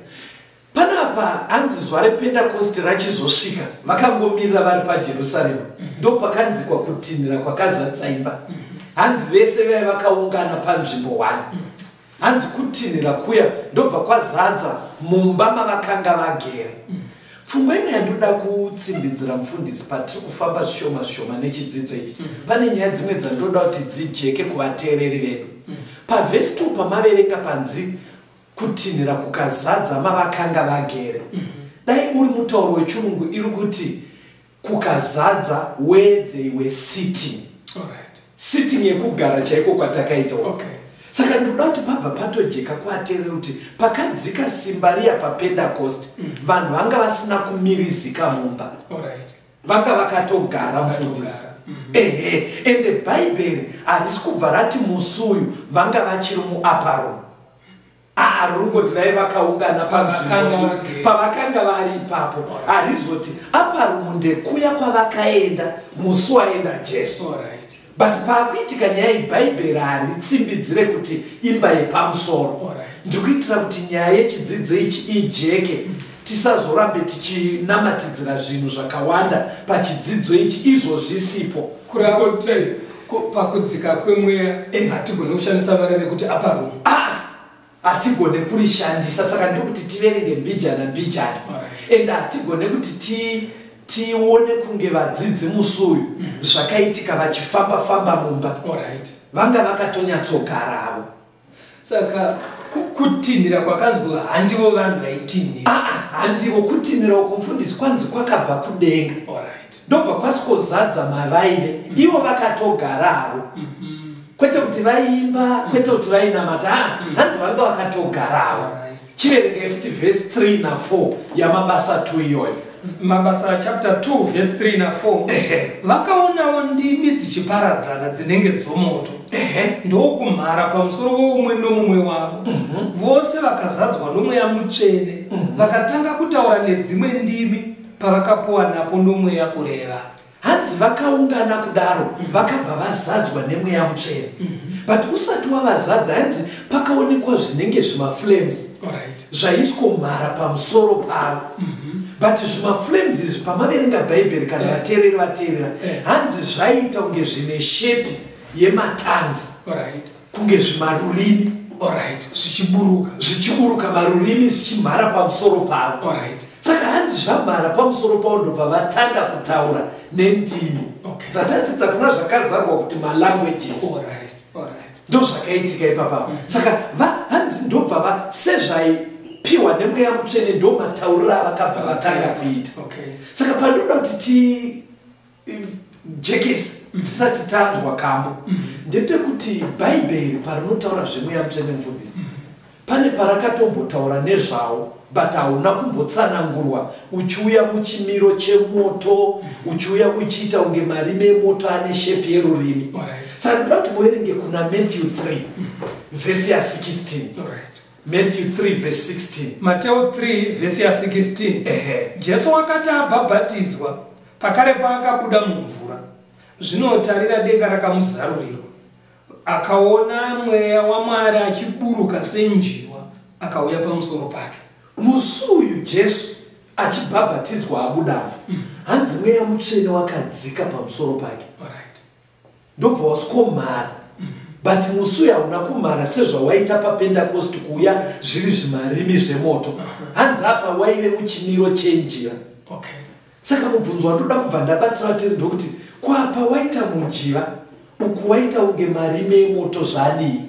Panapa hanzi zuva rePendakosti rachizosvika, vakangomirira vari paJerusarema, ndopakanzikwa kutinhira kwakazadza imba. Hanzi vese vaiva vakaungana panzvimbo 1. Hanzi kutinhira kuya ndobva kwazadza mumba mavakanga vagere. Pfungwa imwe yandoda kutsimbidzira, mufundisi, patiri kufamba zvishoma zvishoma nechidzidzo ichi, pane nyaya dzimwe dzandoda kuti dzijeke kuvateereri vedu. Pavhesi 2 pamaverenga panzi kutinhira kukazadza mavakanga vagere. Dai uri mutauro wechirungu, iri kuti kukazadza where they were sitting. Sitting yekugara chaiko kwatakaita. Saka ndoda kuti pabva patojeka kuvateereri kuti pakadzika simba riya paPendacost, vanhu vanga vasina kumirizika mumba, vanga vakatogara, mufundisi. Ehe, ende Bhaibheri harisi kubva rati musi uyu vanga vachiri muupper room. Aa, rungoti vai vakaungana Pavakanga panzvimbo vagere. Pavakanga vari ipapo. Harizoti upper room ndekuya kwavakaenda musi waenda Jesu. But paakuitika nyaya yebhaibheri haritsimbidzire kuti imba yepamusoro. Ndikuitira kuti nyaya yechidzidzo ichi ijeke, tisazorambe tichinamatidzira zvinhu zvakawanda pachidzidzo ichi izvo zvisipo. Kureva kuti pakudzika kwemweya hatigoni kushandisa vara rekuti upper room. Ah, hatigone kurishandisa. Saka ndikuti tiverenge mbijana mbijana. Ende hatigone kuti tione kunge vadzidzi musi uyu zvakaitika vachifamba-famba mumba. Vanga vakatonyatsogaravo. Saka kutinhira kwakanzwa handivo vanhu vaitinhira. Aa, handivo. Kutinhira uku, mufundisi, kwanzi kwakabva kudenga, ndobva kwasikozadza mavaive ivo vakatogaravo. Kwete kuti vaiimba, kwete kuti vainamata. Ah, hanzi vanga vakatogaravo. Chiverengei futi vhesi 3 na4 yaMabasa 2 iyoyo. Mabasa chapter 2 verse 3 na4. Vakaonawo ndimi dzichiparadzana dzinenge dzomoto, ndokumhara pamusoro woumwe nomumwe wavo. Vose vakazadzwa noMweya Mutsvene, vakatanga kutaura nedzimwe ndimi pavakapuwa napo noMweya kureva. Hanzi vakaungana kudaro, vakabva vazadzwa neMweya Mutsvene. But usati wavazadza, hanzi pakaonekwa zvinenge zvimaflames zvaiskomhara pamusoro pavo. But zvimaflames izvi, pamaverenga Bhaibheri, kana vateereri vateerera, hanzi zvaiita kunge zvine shape yematongues, kunge zvimarurimi. Zvichiburuka. Zvichiburuka marurimi zvichimhara pamusoro pavo. Saka hanzi zvamhara pamusoro pavo, ndobva vatanga kutaura nendimi dzatadzidza kuna Zvakazarwa kuti malanguages. Ndo zvakaitika ipapa. Saka hanzi ndobva sezvaipiwa neMweya Mutsvene, ndo matauriro avakabva vatanga kuita. Saka pandoda kuti tijekese tisati tanzwa kambo ndepekuti Bhaibheri parinotaura zveMweya Mutsvene, mufundisi, pane parakatombotaura nezvawo, but hauna kumbotsanangurwa uchiuya muchimiro chemoto, uchiuya uchiita kunge marimi emoto ane shape yerurimi. Saka ndoda kuti muverenge kuna Matthew 3 vhesi ya16. Matthew 3 vhesi 16. Mateo 3 vhesi ya16. Jesu wakati abhabhatidzwa, pakarepo akabuda mumvura. Zvino tarira, denga rakamuzarurirwa, akaona Mweya waMwari achiburuka senjiva akauya pamusoro pake. Musi uyu Jesu achibhabhatidzwa abudamo, hanzi Mweya Mutsvene wakadzika pamusoro pake, ndobva waskomhara. But musi uyu hauna kumhara sezvawaita paPendakosti, kuuya zviri zvimarimi zvemoto. Hanzi apa waive muchimiro chenjiva. Saka mubvunzo wandoda kubva ndabatsira tiri ndokuti kwapa waita munjiva, uku waita kunge marimi emoto, zvadii?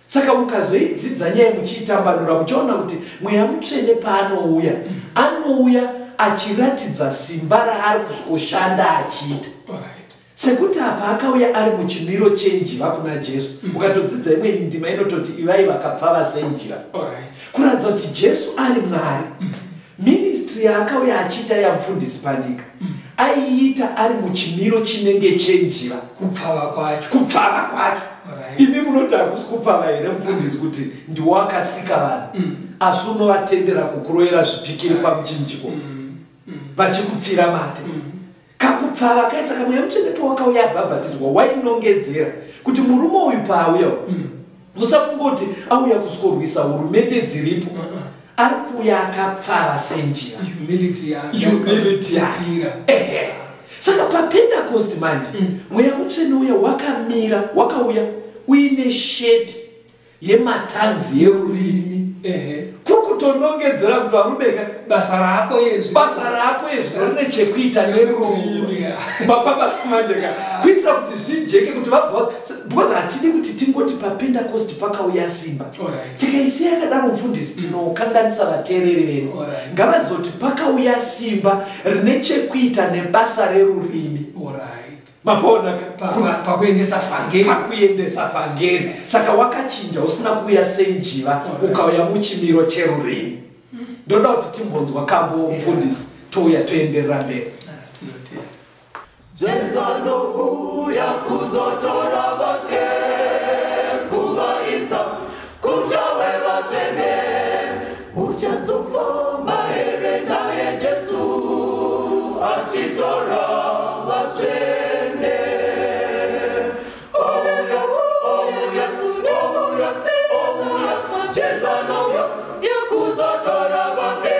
Saka mukazoidzidza nyaya muchiitambanura, muchaona kuti Mweya Mutsvene paanouya, anouya achiratidza simba raari kuzoshanda achiita. Sekuti apa akauya ari muchimiro chenjiva kuna Jesu. Ukatodzidza imwe ndima inototi ivai vakapfava senjiva, kuratidza kuti Jesu ari Mwari. Ministry yaakauya achiita yamufundisi panyika, Aiita ari muchimiro chinenge chenjiva. Kupfava kwacho. Kupfava kwacho. Imi munoti hakusi kupfava here mufundisi kuti ndiwo akasika vanhu? Asi unovatendera kukuroyera zvipikiri pamuchinjiko. Vachikupfira mate. Kakupfava kaisaka Mweya Mutsvene pawakauya abhabhatidzwa wainongedzera kuti murume uyu paauya musafunga kuti auya kuzokorwisa hurumende dziripo. Ari kuuya akapfava senjiva. Humility yake. Ehe. Saka paPentecost manje Mweya Mutsvene uya wakamira, wakauya uine shape yematanzi yerurimi. Kuri kutonongedzera kuti varumeka basa rako izvi. Basa rako izvi rine chekuita nerurimi. Mapabasa manje ka. Kuitira kuti zvijeke kuti vabva, because hatidi kuti tingoti paPentecost pakauya simba. Tikaisiya yakadaro mufundisi tinokanganisa vateereri vedu. Ngavazoti pakauya simba rine chekuita nebasa rerurimi. Mapona pakuendesa vhangeri. Pakuendesa vhangeri. Saka wakachinja usina kuuya senjiva ukauya muchimiro cherurimi. Ndoda kuti timbonzwa kambo mufundisi touya toenderera mberi. Jesu anouya kuzotora vake kuvaisa kumusha wevatsvene. Uchazofamba here naye Jesu achitora vatsvene? Ouya, ouya, ouya, ouya, Jesu anouya kuzotora vake.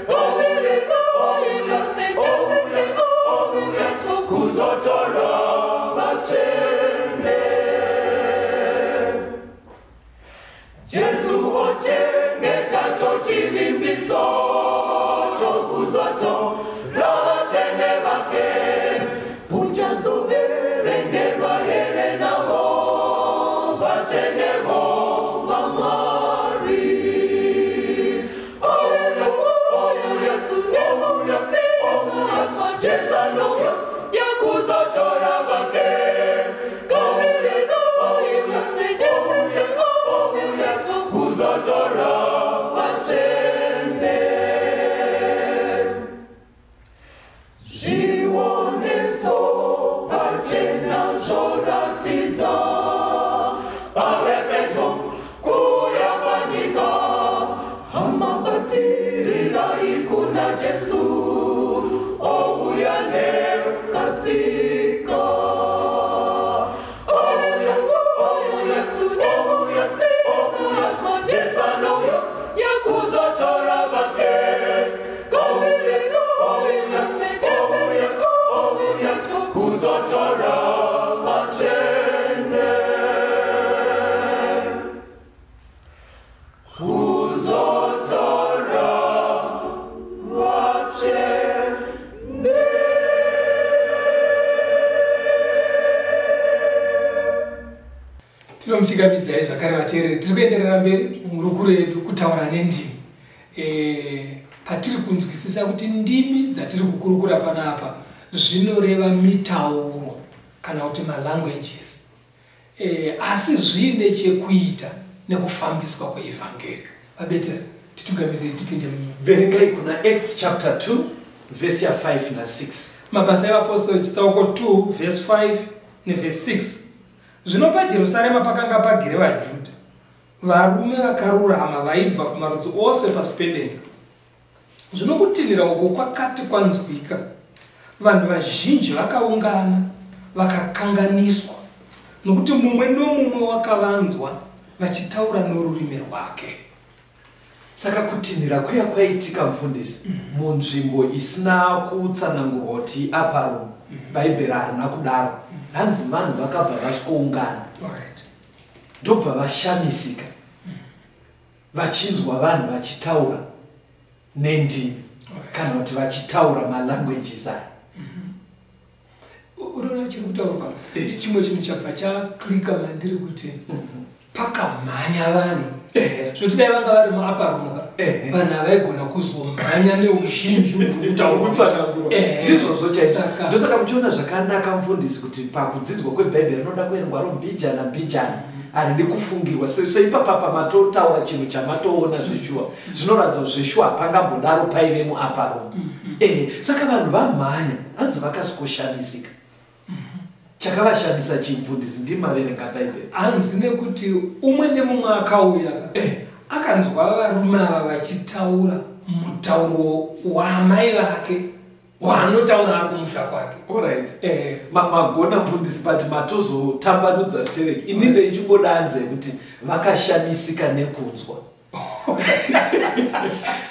Ouya, ouya, ouya, ouya, kuzotora vatsvene. Jesu ochengeta chochivimbiso chokuzotora vatsvene vake. Uchazoverengerwa here navo vatsvenevo vaMwari? Ouya, ouya, ouya, ouya, Jesu anouya kuzotora vake. Ouya, ouya, ouya, ouya, kuzotora vatsvene. Zvioneso pachena zvoratidza pave pedyo kuuya panyika. Hama batirirai kuna Jesu ouya nekasika. Ouya, ouya, ouya, ouya, Jesu anouya kuzotora vake. Ouya, ouya, ouya, ouya, kuzotora vatsvene. Kuzotora vatsvene. Tinomuchingamidzai zvakare vateereri. Tiri kuenderera mberi muhurukuro yedu kutaura nendimi. Patiri kunzwisisa kuti ndimi dzatiri kukurukura panapa zvinoreva mitauro kana kuti malanguages. Asi zviine chekuita nekufambiswa kweevhangeri. Vabetera, titungamirire tipinde Verengai kuna Acts chapter 2 verse ya 5 na 6. Mabasa evapostori chitsauko 2 verse 5 neverse 6. Zvino paJerusarema pakanga pagere vaJudha, varume vakarurama vaibva kumarudzi ose pasi pedenga. Zvino kutinhira uku kwakati kwanzwika, vanhu vazhinji vakaungana vakakanganiswa, nokuti mumwe nomumwe wakavanzwa vachitaura norurimi rwake. Saka kutinhira kuya kwaitika mufundisi munzvimbo isina kutsanangurwa kuti aparum. Bhaibheri harina kudaro. Hanzi vanhu vakabva vasikoungana. Ndobva vashamisika vachinzwa vanhu vachitaura nendimi kana kuti vachitaura malanguages aya. Unoona chiri kutaurwa chimwe chinhu chabva chaklika mandiri kuti pakamhanya vanhu. Zvoti dai vanga vari muaparumuka vanhu havaigona kuzomhanya neuzhinji kutsanangurwa. Ndizvozvo chaizvo. Ndosaka muchiona zvakanaka mufundisi kuti pakudzidzwa kwebhaibheri rinoda kuverengwa mbijana mbijana. Haridi kufungirwa. Seipapa pamatotaura chinhu chamatoona zveshuwa, zvinoratidza kuti zveshuwa hapangambodaro paive muupper room. Saka vanhu vamhanya, hanzi vakasikoshamisika. Chakavashamisa chimufundisi? Ndimaverenga Bhaibheri. Hanzi nekuti umwe nemumwe akauya akanzwa varume ava vachitaura mutauro waamai vake waanotaura ari kumusha kwake. Alright. Magona mufundisi, but matozotambanudza stereki. Ini ndeichingodanze kuti vakashamisika nekunzwa.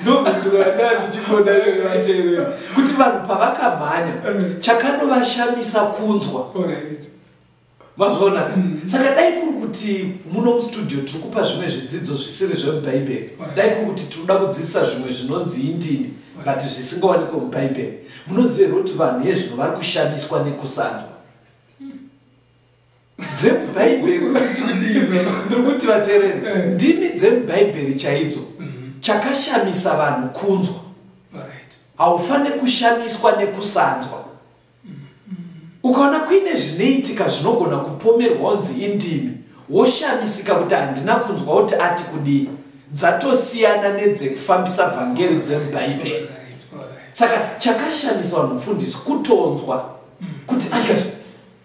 Ndomhinduro yandaa ndichingoda iyoyo, vateereri, kuti vanhu pavakamhanya, chakanovashamisa kunzwa. Mazviona? Saka dai kuri kuti muno mustudio tiri kupa zvimwe zvidzidzo zvisiri zvemubhaibheri, dai kuri kuti tiri kuda kudzidzisa zvimwe zvinonzi indimi but zvisingawanikwe mubhaibheri, munoziva here kuti vanhu yezvino vari kushamiswa nekusanzwa dzemubhaibheri? Ndiri kuti, vateereri, ndimi dzemubhaibheri chaidzo, chakashamisa vanhu kunzwa. Haufaniri kushamiswa nekusanzwa. Ukaona kuine zvinoitika zvinogona kupomerwa unzi indimi, woshamisika kuti handina kunzwa kuti ati kudii, dzatosiyana nedzekufambisa vhangeri dzemubhaibheri. Saka chakashamisa vanhu, mufundisi, kutonzwa kuti aikazve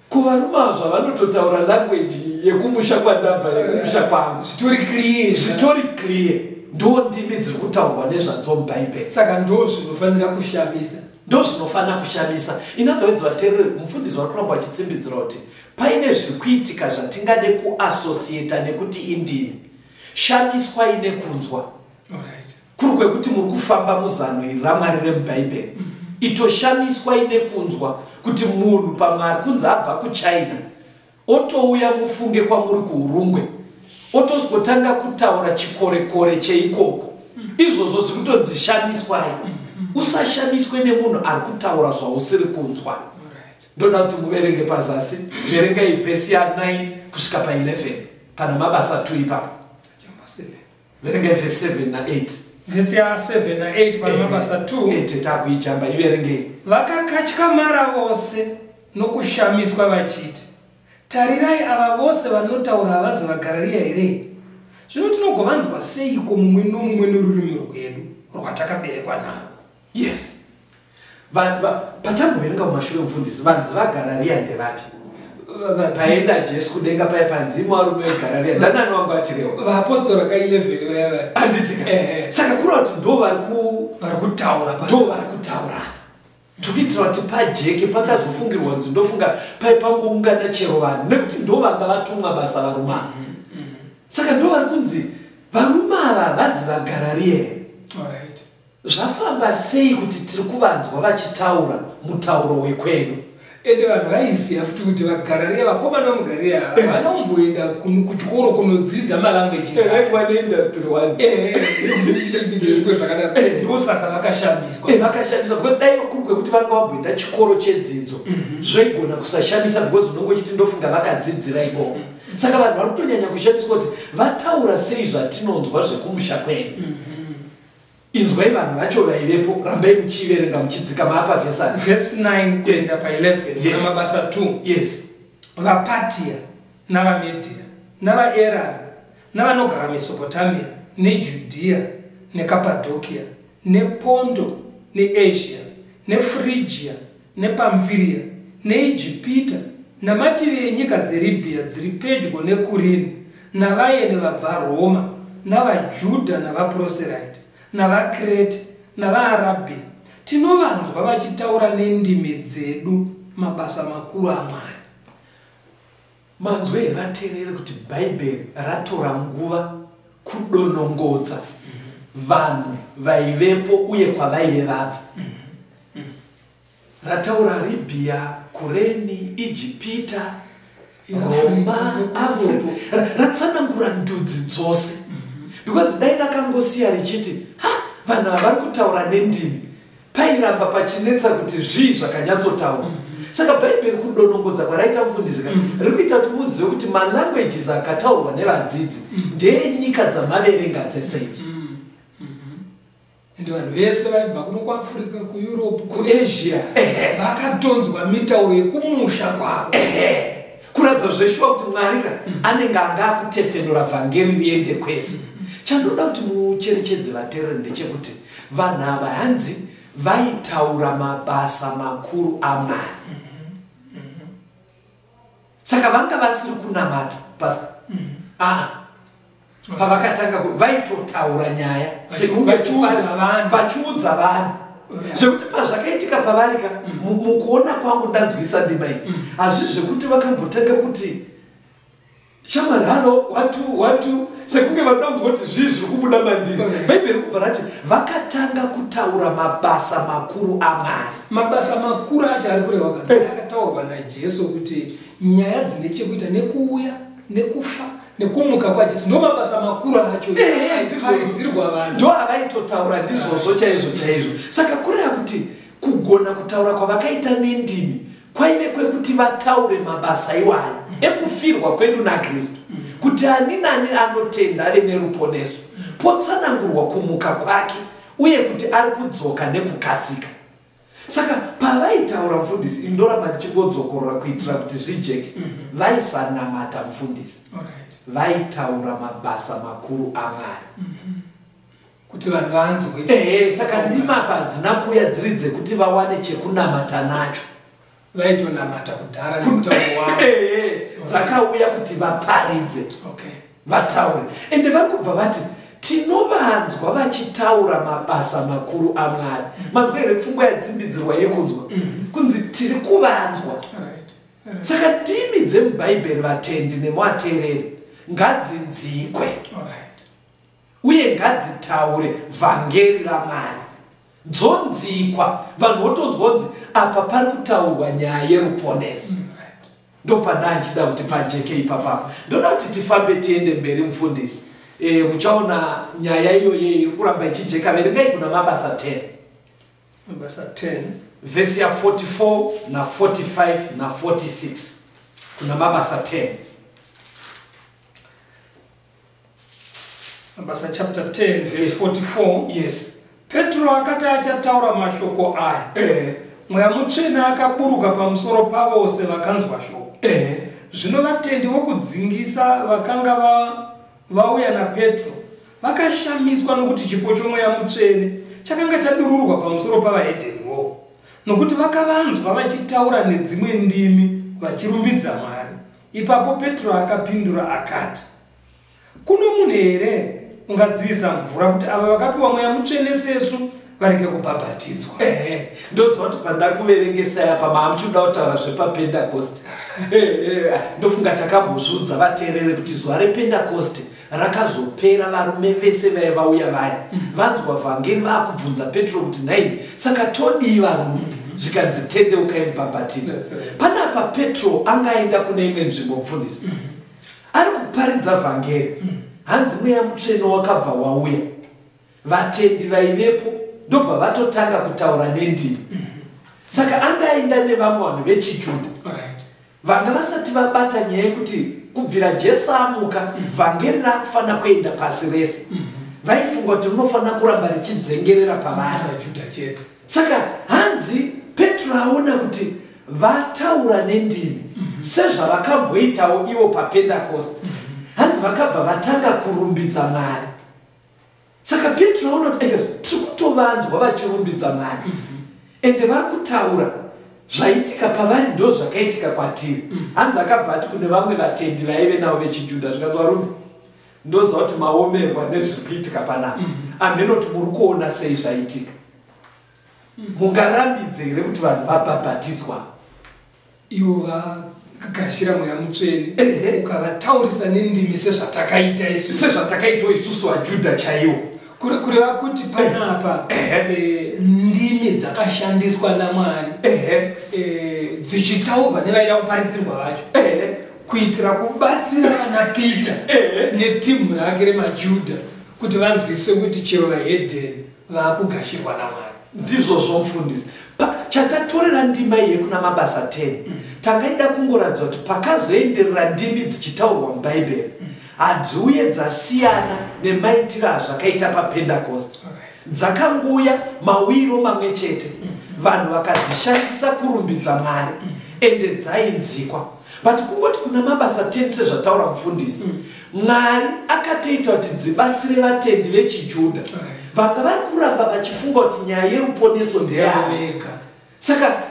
kuvarume ava zvavanototaura language yekumusha kwandabva, yekumusha kwangu. Zvitori clear. Zvitori clear. Ndo ndimi dziri kutaurwa nezvadzo mubhaibheri. Saka ndo zvinofanira kushamisa. Ndo zvinofanira kushamisa. In other words, vateereri, mufundisi vari kuramba vachitsimbidzira kuti paine zviri kuitika zvatingade kuassociata nekuti indimi, shamiswai nekunzwa. Kuri kwekuti muri kufamba muzano iri raMwari remubhaibheri, itoshamiswai nekunzwa kuti munhu pamwe ari kunzi abva kuChina, otouya mufunge kwamuri kuUrungwe, otoswotanga kutaura chikorekore cheikoko. Izvozvo zviri kutonzi shamiswai. Usashamiswe nemunhu ari kutaura zvausiri kunzwa. Ndoda kuti muverenge pazasi. Verengai vhesi ya9 kusvika pa11 pana Mabasa 2 ipapo. Chapter 7. Verengai vhesi 7 na8. Vhesi ya7 na8 pana Mabasa 2. Tetakuijamba, iverengei. Vakakatyamara vose nokushamiswa vachiti, "Tarirai, ava vose vanotaura havazi vaGarariya here? Zvino tinogovanzwa seiko mumwe nomumwe norurimi rwedu rwatakaberekwa narwo?" Yes. Patamboverenga kumashure, mufundisi, vanzi vaGarariya ndevapi? Paenda Jesu kudenga paya, panzi varume veGarariya, ndanani wangu achirewa? Vaapostora ka11 vaya vaya. Handitika? Ehe. Saka kureva kuti ndo vari ku Vari kutaura Ndo vari kutaura. Tikuitira kuti pajeke. Pangazofungirwa kunzi ndofunga pai pangoungana chero vanhu, nekuti ndo vanga vatumwa basa varume ava. Saka ndo vari kunzi varume ava vazi vaGarariya. Zvafamba sei kuti tiri kuvanzwa vachitaura mutauro wekwedu? Ende vanhu vaiziva futi kuti vaGarariya, vakomana vemuGarariya, havana kumboenda kuchikoro kunodzidza malanguages. Vaingwa neindustry one. Nezvimwe zvakadaro. Ndosaka vakashamiswa. Vakashamiswa because dai kuri kwekuti vanga vamboenda chikoro chedzidzo, zvaigona kusashamisa, because unonge uchiti ndofunga vakadzidzira ikoko. Saka vanhu vari kutonyanya kushamiswa kuti vataura sei zvatinonzwa zvekumusha kwedu. Inzwai vanhu vacho vaivepo. Rambai muchiverenga muchidzika maapa vhesani. Vhesi 9 kuenda pa11 Mabasa 2. VaPatia navaMedhia navaErami navanogara Mesopotamia neJudhiya neKapadhokia nePondo neAsia neFrigia nePamfiria neIjipita namativi enyika dzeRibhiya dziri pedyo nekurini, navaeni vabva Roma, navaJudha navaproseraiti, navaKrete navaArabhia, tinovanzwa vachitaura nendimi dzedu mabasa makuru aMwari. Manzwa here, vateereri, kuti Bhaibheri ratora nguva kudonongodza vanhu vaivepo uye kwavaive vabva? Rataura Ribhiya, Kureni, Ijipita, Roma, Africa. Ratsanangura ndudzi dzose, because dai rakangosiya richiti ha, vanhu ava vari kutaura nendimi, pairamba pachinetsa kuti zvii zvakanyatsotaura. Saka Bhaibheri kudonongodza kwaraita, mufundisi, riri kuita kuti muzive kuti malanguages akataurwa nevadzidzi ndeenyika dzamaverenga dzese idzo. Ende vanhu vese vaibva kuno kuAfrica, kuEurope, kuAsia, ehe. Vakatonzwa mitauro yekumusha kwavo. Ehe, Kuratidza zveshuwa kuti Mwari ka anenge anga akutepfenura vhangeri riende kwese. Chandoda kuti mucherechedze vateereri ndechekuti vanhu ava hanzi vaitaura mabasa makuru aMwari. Saka vanga vasiri kunamata, pastor. Pavakatanga vaitotaura nyaya sekunge vachiudza vanhu. Zvekuti pazvakaitika pavarika, mukuona kwangu ndanzwisa ndima iyi, hazvi zvekuti vakambotanga kuti shamwari halo 1 2 1 2 sekunge vanoda kunzwa kuti zvii zviri kubuda mandiri. Bhaibheri kubva rati vakatanga kutaura mabasa makuru aMwari. Mabasa makuru acho ari kurehwa kana akataurwa naJesu kuti nyaya dzine chekuita nekuuya, nekufa, nekumuka kwaJesu ndo mabasa makuru acho aiparidzirwa vanhu. Ndo avaitotaura ndizvozvo chaizvo chaizvo. Saka kureva kuti kugona kutaura kwavakaita nendimi kwaive kwekuti vataure mabasa iwayo ekufirwa kwedu naKristu, kuti ani nani anotenda ave neruponeso, potsanangurwa kumuka kwake uye kuti ari kudzoka nekukasika. Saka pavaitaura mufundisi, indoramba ndichingodzokorora kuitira kuti zvijeke, vaisanamata mufundisi, vaitaura mabasa makuru aMwari kuti vanhu vanzwe. Saka ndima hadzina kuuya dziri dzekuti vawane chekunamata nacho. Vaitonamata kudhara nemutauro wavo. Dzakauya kuti vaparidze, vataure. Ende vari kubva vati tinovanzwa vachitaura mabasa makuru aMwari. Manzwa here pfungwa yatsimbidzirwa yekunzwa? Kunzi tiri kuvanzwa. Saka ndimi dzemubhaibheri vatendi nemuateereri ngadzinzikwe uye ngadzitaure vhangeri raMwari. Dzonzikwa, vanhu votonzwa kunzi apa pari kutaurwa nyaya yeruponeso. Ndopanda ndichida kuti pajeke ipapapo. Ndoda kuti tifambe tiende mberi mufundisi. Muchaona nyaya iyoyo iri kuramba ichijeka. Verengai kuna Mabasa 10. Mabasa 10 vhesi ya 44 na 45 na 46. Kuna Mabasa 10. Mabasa chapter 10 verse 44. Yes. Petro akati achataura mashoko aya, Mweya Mutsvene akaburuka pamusoro pavose vakanzwa shoko. Zvino vatendi vokudzingisa vakanga vauya naPetro vakashamiswa nokuti chipo choMweya Mutsvene chakanga chadururwa pamusoro pavahedheniwo, nokuti vakavanzwa vachitaura nedzimwe ndimi vachirumbidza Mwari. Ipapo Petro akapindura akati, kuno munhu here ungadzivisa mvura kuti ava vakapiwa Mweya Mutsvene sesu varege kubhabhatidzwa? Ndoziva kuti pandakuverengesai apa maamuchida kutaura zvepaPentecost. Ndofunga takambozviudza vateereri kuti zuva rePentecost rakazopera varume vese vaiva vauya vaya vanzwa vhangeri vaakubvunza Petro kuti nhai saka todii varume, zvikanzi tendeukai mubhabhatidzo. Panapa Petro angaenda kune imwe nzvimbo mufundisi, ari kuparidza vhangeri, hanzi Mweya Mutsvene wakabva wauya, vatendi vaivepo ndobva vatotanga kutaura nendimi. Saka angaenda nevamwe vanhu vechiJudha vanga vasati vabata nyaya yekuti kubvira Jesu amuka vhangeri rakufanira kuenda pasi rese. Vaifunga kuti rinofanira kuramba richidzengerera pavari Judha chete. Saka hanzi Petro aona kuti vataura nendimi sezvavakamboitawo ivo paPentecost, hanzi vakabva vatanga kurumbidza Mwari. Saka Petro aona kuti tiri kutovanzwa vachirumbidza Mwari, ende vari kutaura zvaitika pavari ndo zvakaitika kwatiri. Hanzi akabva ati kune vamwe vatendi vaive navo vechiJudha, zvikanzi varume, ndoziva kuti maomerwa nezviri kuitika panapa, hameno muri kuona sei zvaitika, mungarambidze here kuti vanhu vabhabhatidzwa? Ivo vakagashira Mweya Mutsvene, ukavataurisa nendimi sezvatakaita isu, sezvatakaitwa isusu vaJudha chaiwo. Kureva kuti panapa ndimi dzakashandiswa naMwari dzichitaurwa nevaida kuparidzirwa vacho, kuitira kubatsira vana Peter netimu rake remaJudha kuti vanzwise kuti chero vahedheni vaakugashirwa naMwari. Ndizvozvo mufundisi. Chatatorera ndima iye kuna Mabasa 10, tangaida kungoratidza kuti pakazoenderera ndimi dzichitaurwa muBhaibheri hadziuye dzasiyana nemaitiro azvakaita paPentecost. Dzakanguya mawiro mamwe chete, vanhu vakadzishandisa kurumbidza Mwari, ende dzainzikwa. But kungoti kuna Mabasa 10, sezvataura mufundisi, Mwari akatoita kuti dzibatsire vatendi vechiJudha vanga vari kuramba vachifunga kuti nyaya yeruponeso ndeyavo Ndeyavega. Saka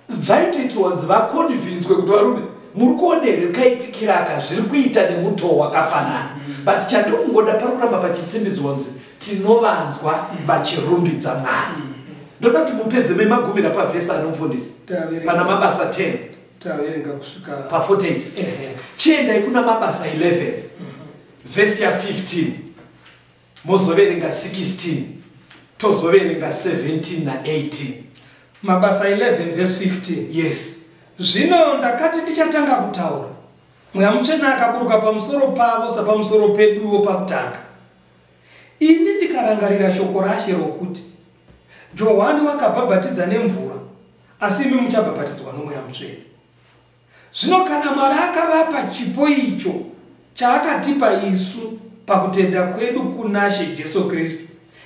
zvaitoitirwa kunzi vaconvincewe kuti, varume, muri kuona here kaitikira aka zviri kuita nemutoo wakafanana? But chandokungoda, pari kuramba pachitsimbidzwa kunzi tinovanzwa vachirumbidza Mwari. Ndoda kuti mupedze memagumira pavhesi anomufundisi. Taverenga. Pana Mabasa 10. Taverenga kusvika Pa48. Chiendai kuna Mabasa 11, vhesi ya15, mozoverenga 16, tozoverenga 17 na18. Mabasa 11 verse 15. Yes. Zvino ndakati ndichatanga kutaura, Mweya Mutsvene akaburuka pamusoro pavo sapamusoro peduwo pakutanga. Ini ndikarangarira shoko raShe rokuti, Johani wakabhabhatidza nemvura, asi imi muchabhabhatidzwa noMweya Mutsvene. Zvino kana Mwari akavapa chipo icho chaakatipa isu pakutenda kwedu kunaShe Jesu Kristu,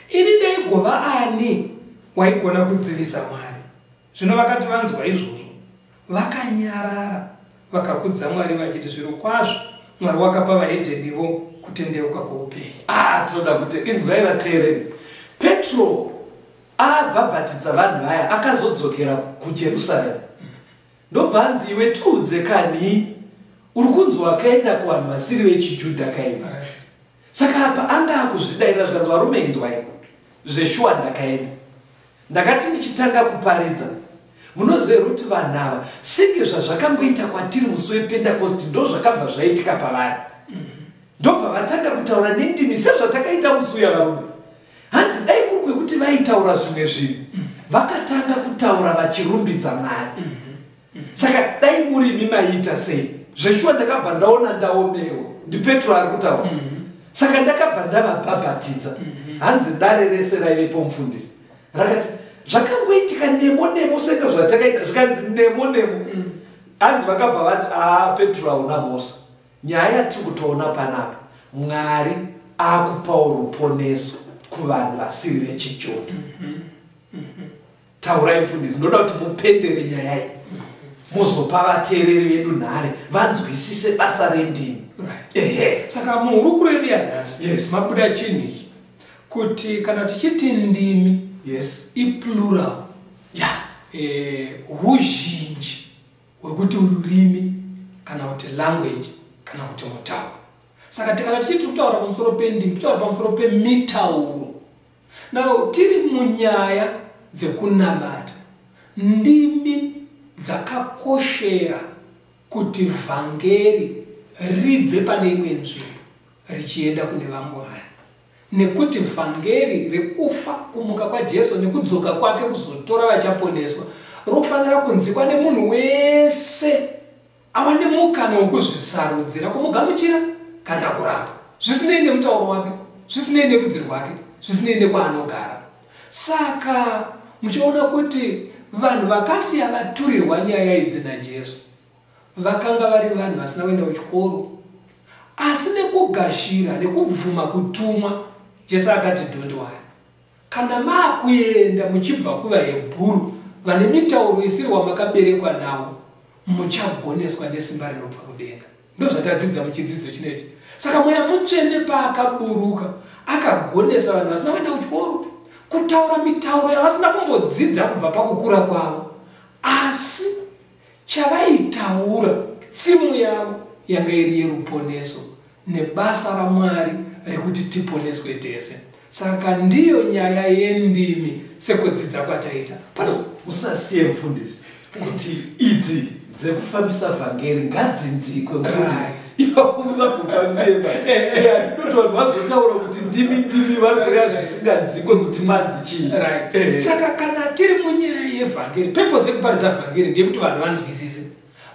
ini ndaigova ani waigona kudzivisa Mwari? Zvino vakati vanzwa izvozvo, vakanyarara, vakakudza Mwari vachiti, zviro kwazvo Mwari wakapa vahedhenivo kutendeuka kwoupenyu. Ah, toda kuti inzwai, vateereri. Petro abhabhatidza vanhu vaya, akazodzokera kuJerusarema. Ndobva anzi, iwe, tiudze kani, uri kunzi wakaenda kuvanhu vasiri vechiJudha kaini? Saka apa anga akuzvidairira, zvikanzi, varume, inzwai, zveshuwa ndakaenda. Ndakati ndichitanga kuparidza, munoziva here kuti vanhu ava, senge zvazvakangoita kwatiri musi wePentecost, ndo zvakabva zvaitika pavari. Ndobva vatanga kutaura nendimi sezvatakaita musi uya. Varume, hanzi dai kuri kwekuti vaitaura zvimwe zvinhu, vakatanga kutaura vachirumbidza Mwari. Saka dai murimi, maiita sei? Zveshuwa ndakabva ndaona ndaomewa. NdiPetro ari kutaura. Saka ndakabva ndavabhabhatidza. Hanzi dare rese raivepo, mufundisi, rakati zvakangoitika nemo nemo senge zvatakaita. Zvikanzi nemo nemo. Hanzi vakabva vati, aa, Petro, hauna mhosva. Nyaya yatiri kutoona panapa, Mwari akupawo ruponeso kuvanhu vasiri vechiJudha. Taurai, mufundisi. Ndoda kuti mupendere nyaya iyi, muzopa vateereri vedu nhare vanzwisise basa rendimi. Ehe. Saka muhurukuro yedu yanhasi mabuda chinhu ichi, kuti kana tichiti ndimi, iplural, huzhinji hwekuti rurimi kana kuti language kana kuti mutauro. Saka tikana tichiti tiri kutaura pamusoro pendimi, kutaura pamusoro pemitauro. Now tiri munyaya dzekunamata. Ndimi dzakakoshera kuti vhangeri ribve pane imwe nzvimbo richienda kune vamwe vanhu, nekuti vhangeri rekufa, kumuka kwaJesu nekudzoka kwake kuzotora vachaponeswa rofanira kunzikwa nemunhu wese ava nemukana wekuzvisarudzira kumugamuchira kana kurapa, zvisinei nemutauro wake, zvisinei nerudzi rwake, zvisinei nekwaanogara. Saka muchiona kuti vanhu vakasiya vaturirwa nyaya idzi naJesu vakanga vari vanhu vasina kuenda kuchikoro, asi nekugashira nekubvuma kutumwa, Jesu akati, don't worry, kana maakuenda muchibva kuvaHebhuru vane mitauro isiri wamakaberekwa nawo, muchagoneswa nesimba rinobva kudenga. Ndozvatadzidza muchidzidzo chinechi. Saka Mweya Mutsvene paakaburuka, akagonesa vanhu vasina kuenda kuchikoro kutaura mitauro yavasina kumbodzidza kubva pakukura kwavo, asi chavaitaura, theme yavo yanga iri yeruponeso nebasa raMwari rekuti tiponeswe tese. Saka ndiyo nyaya yendimi sekudzidza kwataita pano. Usasiye, mufundisi, kuti idzi dzekufambisa vhangeri ngadzinzikwe, mufundisi. Ipapo musabvupasiyeba. Tinoti vanhu vazotaura kuti ndimi ndimi, vari kureva zvisinganzikwe kuti manzi chii. Saka kana tiri munyaya yevhangeri, purpose yekuparidza vhangeri ndeyekuti vanhu vanzwisise,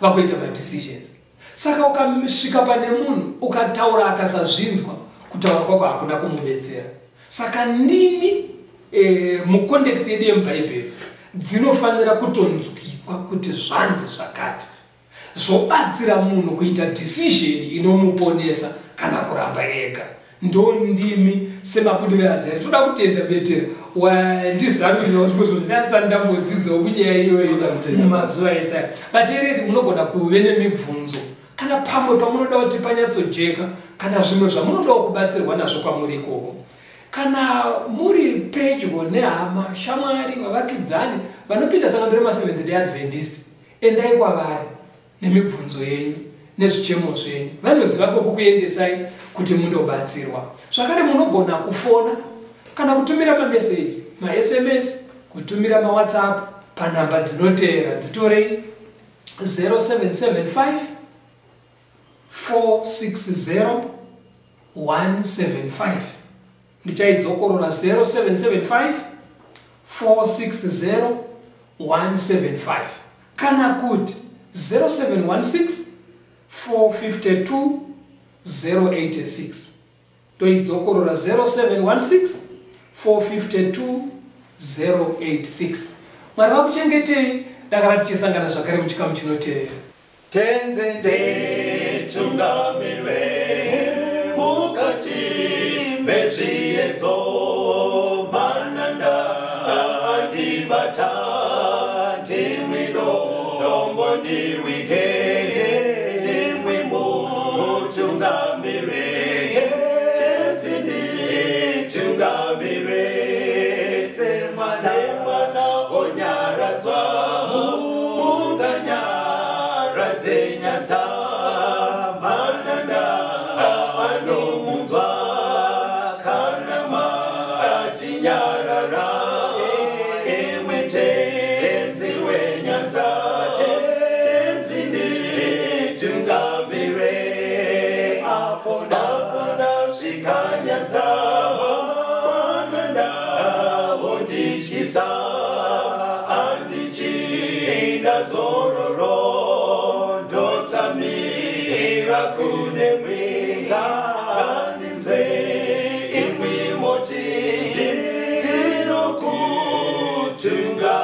vakuita madecisions. Saka ukasvika pane munhu ukataura akasazvinzwa, kutaura kwako hakuna kumubetsera. Saka ndimi mucontext yedu yemubhaibheri dzinofanira kutonzwikwa kuti zvanzi zvakati, zvobatsira munhu kuita decision inomuponesa kana kuramba ega. Ndo ndimi semabudiro adzari. Toda kutenda betera Wandizarurirawo zvimwe zvinhu ndandisati ndambodzidzawo kunyaya iyoyo Toda kutenda. mumazuva ese aya. Vateereri, munogona kuve nemibvunzo kana pamwe pamunoda kuti panyatsojeka, kana zvimwe zvamunodawo kubatsirwa nazvo kwamuri ikoko. Kana muri pedyo nehama, shamwari, vavakidzani vanopinda sangano remaSeventh Day Adventist, endai kwavari nemibvunzo yenyu nezvichemo zvenyu. Vanoziva kwekukuendesai kuti mundobatsirwa. Zvakare munogona kufona kana kutumira mameseji, maSMS, kutumira maWhatsApp panhamba dzinoteera. Dzitorei: 0775 460 175. Ndichaidzokorora: 0775 460 175, kana kuti 0716 452 086. Toidzokorora: 0716 452 086. Mwari vakuchengetei. Dakara tichisangana zvakare muchikamu chinoteera. Tenzi, nditungamire mukati mezviedzo. Mananda andibata, ndimwi dombo ndiwige, ndimwi mutungamire. Tenzi, nditungamire semwana onyaradzwa, munganyaradze nyanza. Mananda anomunzwa kana matinyarara. Imwe Tenzi wenyanza, Tenzi, nditungamire. Apo ndasvika nyanza, mananda wondityisa, handichina zororo, ndotsamira kune mwenga. Ngandinzwe imwi moti, ndinokutunga.